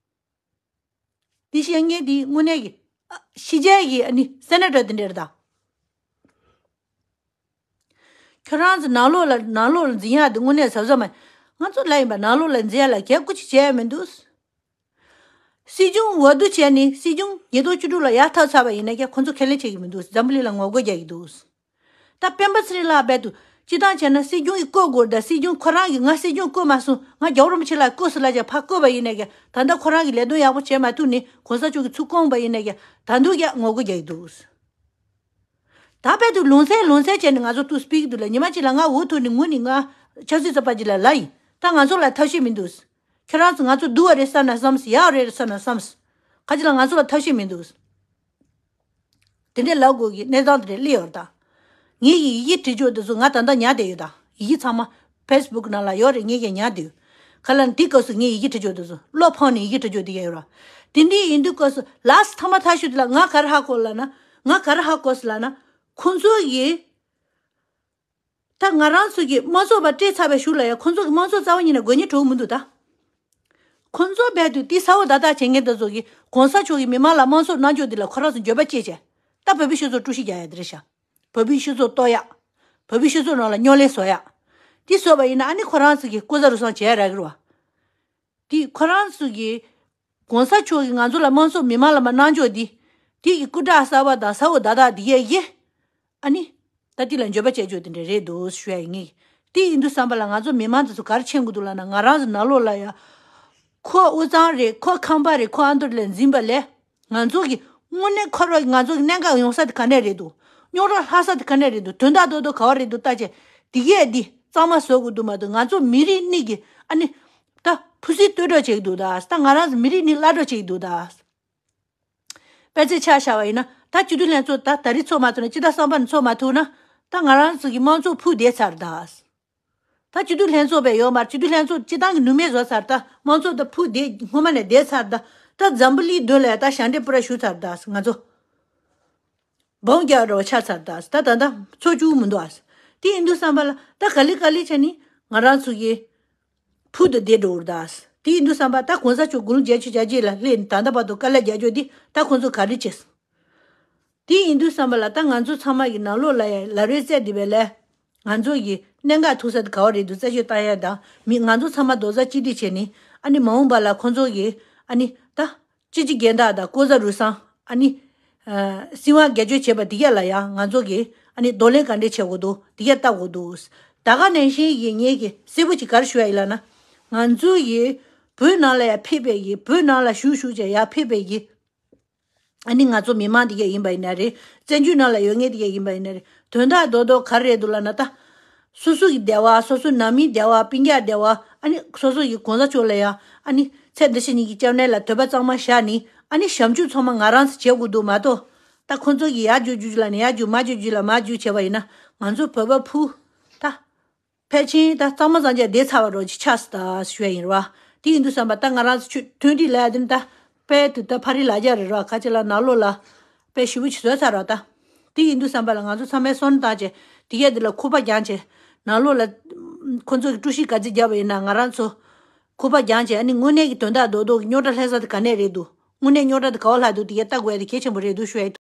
འདི་བཤད་མཁན་འདི་དངོས་གནས་ཀྱི་ཨ་ཕྱི་རྒྱལ་གྱི་ཨ་ནི་སེ་ནེ་ཊར་དེ་འདྲ་རེད་ད། ཁྱོད་རང་ཚོ་ནང་ལོགས་ལ་ནང་ལོགས་ལ་འཛིང་ཡག་དེ་དངོས་གནས་གཟབ་གཟབ་མ། ང་ཚོ་ལ་ཡིན་པ་ནང་ལོགས་ལ་འཛིང་ཡག་ལ་གལ་ཁུ་ཅིག་བྱས་ཡ་མི་འདུག་སྲིད་སྐྱོང་འོས་བསྡུ་བྱས་ནས་སྲིད་སྐྱོང་ཉིས་སྟོང་བཅུ་དྲུག་ལ་ཡར་ཐོབ་ཚར་བ་ཡིན་ན་ཀྱང་ཁོ་ཚོ་ཁས་ལེན་བྱེད་ཀྱི་མི་འདུག་འཛམ་བུ་གླིང་ལ་ངོ་རྒོལ་རྒྱག་གི་འདུག་ད་སྤེན་པ་ཚེ་རིང་ལགས་རྦད་དེ་སྤྱིར་བཏང་བྱས་ན་སྲིད་སྐྱོང་གིས་བསྐོ་དགོས་རེད། ད་སྲིད་སྐྱོང་ཁོ་རང་གིས་ང་སྲིད་སྐྱོང་བསྐོ་མ་སོང་། ང་རྒྱལ་བ་རིན་པོ་ཆེ་ལགས་བསྐོ་ཟེར་ལབ་བྱས་ཕར་བསྐོས་པ་ཡིན་ནའི་ཀྱང་། ད་ལྟ་ཁོ་རང་གིས་ལས་དོན་ཡག་པོ་བྱེད་མ་ཐུབ་ནས་གོང་ས་མཆོག་གིས་ཚུར་བསྐོངས་པ་ཡིན་ནའི་ཀྱང་ད་དུང་ཀྱང་ངོ་རྒོལ་རྒྱག་གི་འདུག་ད་རྦད་དེ་ལུང་ཚན་ལུང་ཚན་བྱས་ནས་ང་ཚོ་ཏུ་སྤིག་འདུག་ལ། ཉི་མ་གཅིག་ལ་ང་འུ་ཐུག་ནས་ངུ་ནས་ང་ཆབ་སྲིད་ཚོགས་པ་གཅིག་ལ་ལབ་ཡིན། ད་ང་ཚོ་ལ་ཐབས་ཤེས་མི་འདུག་ཁྱོད་རང་ཚོ་ང་ཚོ་སྡུག་པ་རེད་བསམ་ན་བསམ། ཡག་རེད་བསམ་ན་བསམ། ཁ་ཅིག་ལ་ང་ཚོ་ལ་ཐབས་ཤེས་མི་འདུག་དེ་འདྲའི་ལབ་དགོས་ཀྱི་གནས་སྟངས་དེ་འདྲ་སླེབས་ཡོད་རེད་ད། ངེད་ཀྱི་ཡི་གེ་བྲིས་ཆོག་དེ་ཚོ་ང་ད་ལྟ་ཉར་བསྡད་ཡོད་ད། ཡི་གེ་ཚང་མ་ཕེ་སི་བུག་ནང་ལ་ཡོད་རེད། ངེད་ཀྱིས་ཉར་བསྡད་ཡོད། ག་ལ་ནི་དེ་སྐབས་སུ་ངས་ཡི་གེ་བྲིས་ཆོག་དེ་ཚོ་བློ་ཕམ་ནས་ཡི་གེ་བྲིས་ཆོག་དེ་ག་ཡོད་ར། དེ་འདྲའི་ཡིན་དུས་སྐབས་སུ་ལཱསི་ཐ་མ་ཐ་ཤོས་དེ་ལ་ང་ག་རེ་ཧ་གོ་ལབ་ན། ང་ག་རེ་ཧ་གོ་སོང་ལབ་ན། ཁོང་ཚོ་ཡིས་ད་ང་རང་ཚོ་གི་དམངས་གཙོ་པ་སྤྲད་ཚར་བའི་གཞུག་ལ་ཡང་ཁོང་ཚོ་གི་དམངས་གཙོ་རྩ་བ་ཉིད་ནས་དགོས་ཉེན་གྲོགས་མི་འདུག་ད། ཁོང་ཚོ་རྦད་དེ་དེ་ས་འོག་བརྡ་རྟགས་བྱེད་མཁན་དེ་ཚོ་གིས་གོང་ས་མཆོག་གིས་མི་མང་ལ་དམངས་གཙོ་གནང་ཕྱོགས་འདི་ལ་ཁོ་རང་ཚོ་འགྱོད་པ་སྐྱེས་བྱས། ད་བོད་པའི་སྤྱི་ཚོགས་དཀྲུག་ཤིང་རྒྱག་ཡ་དེ་རེད་ཤག་བོད་པའི་སྤྱི་ཚོགས་གཏོར་ཡག་བོད་པའི་སྤྱི་ཚོགས་ནང་ལ་རྙོག་གླེང་བཟོ་ཡག་དེ་བཟོས་པ་ཡིན་ན་ཨ་ནི་ཁོ་རང་ཚོ་གིས་ལྐོག་ཟ་རུལ་སུངས་བྱེད་ཡ་རག་གི་རེད་བ། དེ་ཁོ་རང་ཚོ་གིས་གོང་ས་མཆོག་གིས་ང་ཚོ་ལ་དམངས་གཙོ་མི་མང་ལ་མ་གནང་ཕྱོགས་འདི། དེ་གི་སྐུ་དྲག་གསར་པ་དང་ས་འོག་བརྡ་རྟགས་འདི་གས་ཀྱིས། ཨ་ནི། ད་དེ་ལ་འགྱོད་པ་སྐྱེ་རྒྱུ་དེ་འདྲ་རེད་འདུག་ཞུ་ཡ་ཡིན་ངེས། དེ་ཡིན་དུས་བསམ་པ་ལ་ང་ཚོ་མི་མང་དེ་ཚོ་ག་རེ་མཁྱེན་དགོས་འདུག་ལབ་ན། ང་རང་ཚོ་ནང་ལོགས་ལ་ཡ། ཁོ་དབུས་གཙང་རེད། ཁོ་ཁམས་པ་རེད། ཁོ་ཨ་མདོ་ལ་འཛིན་པ་ལས། ང་ཚོ་གི་དངོས་གནས་ཁོ་རང་གི་ང་ཚོ་གི་གནད་འགག་ཡོང་ས་དེ་ག་ནས་རེད་འདུག་རྙོག་དྲ་ལྷག་ས་དེ་ག་ནས་རེད་འདུག་དོན་དག་རྡོག་རྡོག་ག་བ་རེད་འདུག་ལྟ་བྱས། དེ་གས་འདི་གཙང་མ་བཟོ་དགོས་འདུག་མ་གཏོགས་ང་ཚོ་མི་རིགས་གཉིས་ཀྱི་ཨ་ནི། ད་ཕུ་སི་ལྟོས་འགྲོ་བྱེད་ཀྱི་འདུག་ད། ད་ང་རང་ཚོ་མི་རིགས་གཉིས་བརླག་འགྲོ་བྱེད་ཀྱི་འདུག་ད། དཔེ་ཆ་ཆ་བཞག་པ་ཡིན་ན། ད་སྤྱི་འཐུས་ལྷན་ཚོགས་ད་ད་རེས་ཚོགས་མ་ཐུབ་ན། སྤྱི་ཟླ་གསུམ་པ་ནས་ཚོགས་མ་ཐུབ་ན། ད་ང་རང་ཚོ་གི་དམངས་གཙོ་འཕུར་བསྡད་ཚར་ད། ད་སྤྱི་འཐུས་ལྷན་ཚོགས་བས་ཡོད་མ་རེད། སྤྱི་འཐུས་ལྷན་ཚོགས་སྤྱི་བཏང་གི་ནུས་མེད་བཟོས་ཚར་ད། དམངས་གཙོ་ད་འཕུར་བསྡད་སྔོན་མ་ནས་བསྡད་ཚར་ད། ད་འཛམ་བུ་གླིང་མདུན་ལ་ད་ཞབས་འདྲེན་པུ་ར་ཞུ་ཚར་ད་ང་ཚོ། སྦོམ་རྒྱག་རོགས་ཆགས་ཚར་ད། ད་ད་ད་ཚོགས་བཅུག་མི་འདུག་ཨ། དེ་ཡིན་དུས་བསམ་པ་ལ་ད་ག་ལེ་ག་ལེ་བྱས་ནས་ང་རང་ཚོ་གི་ཕུག་ཏུ་བསྡད་འགྲོ་གི་རེད་ད། དེ་ཡིན་དུས་བསམ་པ་ད་གོང་ས་མཆོག་དགུང་ལོ་བརྒྱད་ཅུ་གྱ་གཅིག་ལ་སླེབས་ནས་ད་ལྟ་བར་དུ་དཀའ་ལས་རྒྱག་རྒྱུ་འདི་ད་ཁོང་ཚོ་ག་རེ་བྱས་སོང་། དེ་ཡིན་དུས་བསམ་པ་ལ་ད་ང་ཚོ་ཚང་མ་གི་ནང་ལོགས་ལ་ཡ་ལབ་རེས་བཙལ་བསྡད་པའི་ལས། ང་ཚོ་གི་གནད་འགག་ཐུག་ས་དེ་ག་བ་རེད་འདུག་རྩད་གཅོད་བཏང་ཡ་དང་། མི་ང་ཚོ་ཚང་མ་རྡོག་རྩ་གཅིག་སྒྲིལ་བྱས་ནས་ཨ་ནི་མ་འོངས་པ་ལ་ཁོང་ཚོ་གི་ཨ་ནི་ད། སྤྱི་སྤྱི་སྒེར་བདག་དང་ལྐོག་ཟ་རུལ་སུངས་ཨ་ནི། ཨ་སྲིད་དབང་སྒེར་གཅོད་བྱས་པ་འདི་གས་ལ་ཡང་ང་ཚོ་གིས་ཨ་ནི་གདོང་ལེན་ག་འདྲས་བྱེད་དགོས་འདུག་འདི་གས་བལྟ་དགོས་འདུག་ད་ག་ནང་བཞིན་གྱི་ངེད་ཀྱིས་གསལ་པོ་ཅིག་ག་རེ་ཞུ་ཡ་ཡིན་ལབ་ན། ང་ཚོ་ཡིས་བོད་ནང་ལ་ཡང་ཕེབས་པའི་གི་བོད་ནང་ལ་བཞུགས་བཞུགས་བྱས་ཡར་ཕེབས་པའི་གི་ཨ་ནི་ང་ཚོ་མི་མང་འདི་གས་ཡིན་པ་ཡིན་ན་རེད། བཙན་བྱོལ་ནང་ལ་ཡོད་མཁན་འདི་གས་ཡིན་པ་ཡིན་ན་རེད། དོན་དག་རྡོག་རྡོག་ག་རེ་རེད་འདུག་ལབ་ན་ད། སོ་སོ་གི་བདེ་བ། སོ་སོ་ནང་མིའི་བདེ་བ། སྤུན་ཀྱག་བདེ་བ། ཨ་ནི་སོ་སོ་གི་གོང་ས་མཆོག་ལ་ཡང་ཨ་ནི་ཚེ་འདི་ཕྱི་གཉིས་ཀྱི་སྐྱབས་གནས་ལ་དད་པ་གཙང་མ་བཞག་ནི། ཨ་ནི་བྱམས་སྐྱོང་ཚང་མ་ང་རང་ཚོ་བྱེད་དགོས་འདུག་མ་གཏོགས། ད་ཁོང་ཚོ་གིས་ཡར་རྒྱུག་རྒྱུག་ལབ་ནས་ཡར་རྒྱུག། མར་རྒྱུག་རྒྱུག་ལབ་མར་རྒྱུག་བྱས་པ་ཡིན་ན། ང་ཚོ་བོད་པ་ཕུ་ད་ཕལ་ཆེར་ད་གཙང་མ་གཙང་རྐྱང་བསྡད་ཚར་བ་རོགས་ཅིག་ཆགས་སོང་ད་ཞུ་ཡ་ཡིན་ར་བ། དེ་ཡིན་དུས་བསམ་པ་ད་ང་རང་ཚོ་ཆོས་མཐུན་སྒྲིལ་ལབ་ཡ་དེ་ནི་ད་དཔལ་དུ་ད་ཕ་རི་ལ་རྒྱ་རེད་ར་བ། ཁ་ཆེ་ལ་ནང་ལོགས་ལ་དཔེ་ཞེ་པོ་ཅིག་བཟོས་ཚར་ར་བ་ད། དེ་ཡིན་དུས་བསམ་པ་ལ་ང་ཚོ་ཚང་མས་བསམ་བློ་བཏང་བྱས་དེ་གས་དེ་ལ་ཁུག་པ་རྒྱག་བྱས། ནང་ལོགས་ལ་ཁོ་ཚོ་གིས་དཀྲུག་ཤིང་ག་ཚོད་བརྒྱབ་པ་ཡིན་ན་ང་རང་ཚོ་ཁུག་པ་རྒྱག་བྱས། ཨ་ནི་དངོས་གནས་ཀྱི་དོན་དག་རྡོག་རྡོག་གི་རྙོག་དྲ་སླེབས་ས་དེ་ག་ནས་རེད་འདུག་དངོས་གནས་རྙོག་དྲ་དེ་ག་བ་ལྷག་འདུག་དེ་གས་བལྟ་དགོས་ཡ་དེ་གལ་ཆེན་པོ་རེད་འདུག་ཞུ་ཡ་ཡིན།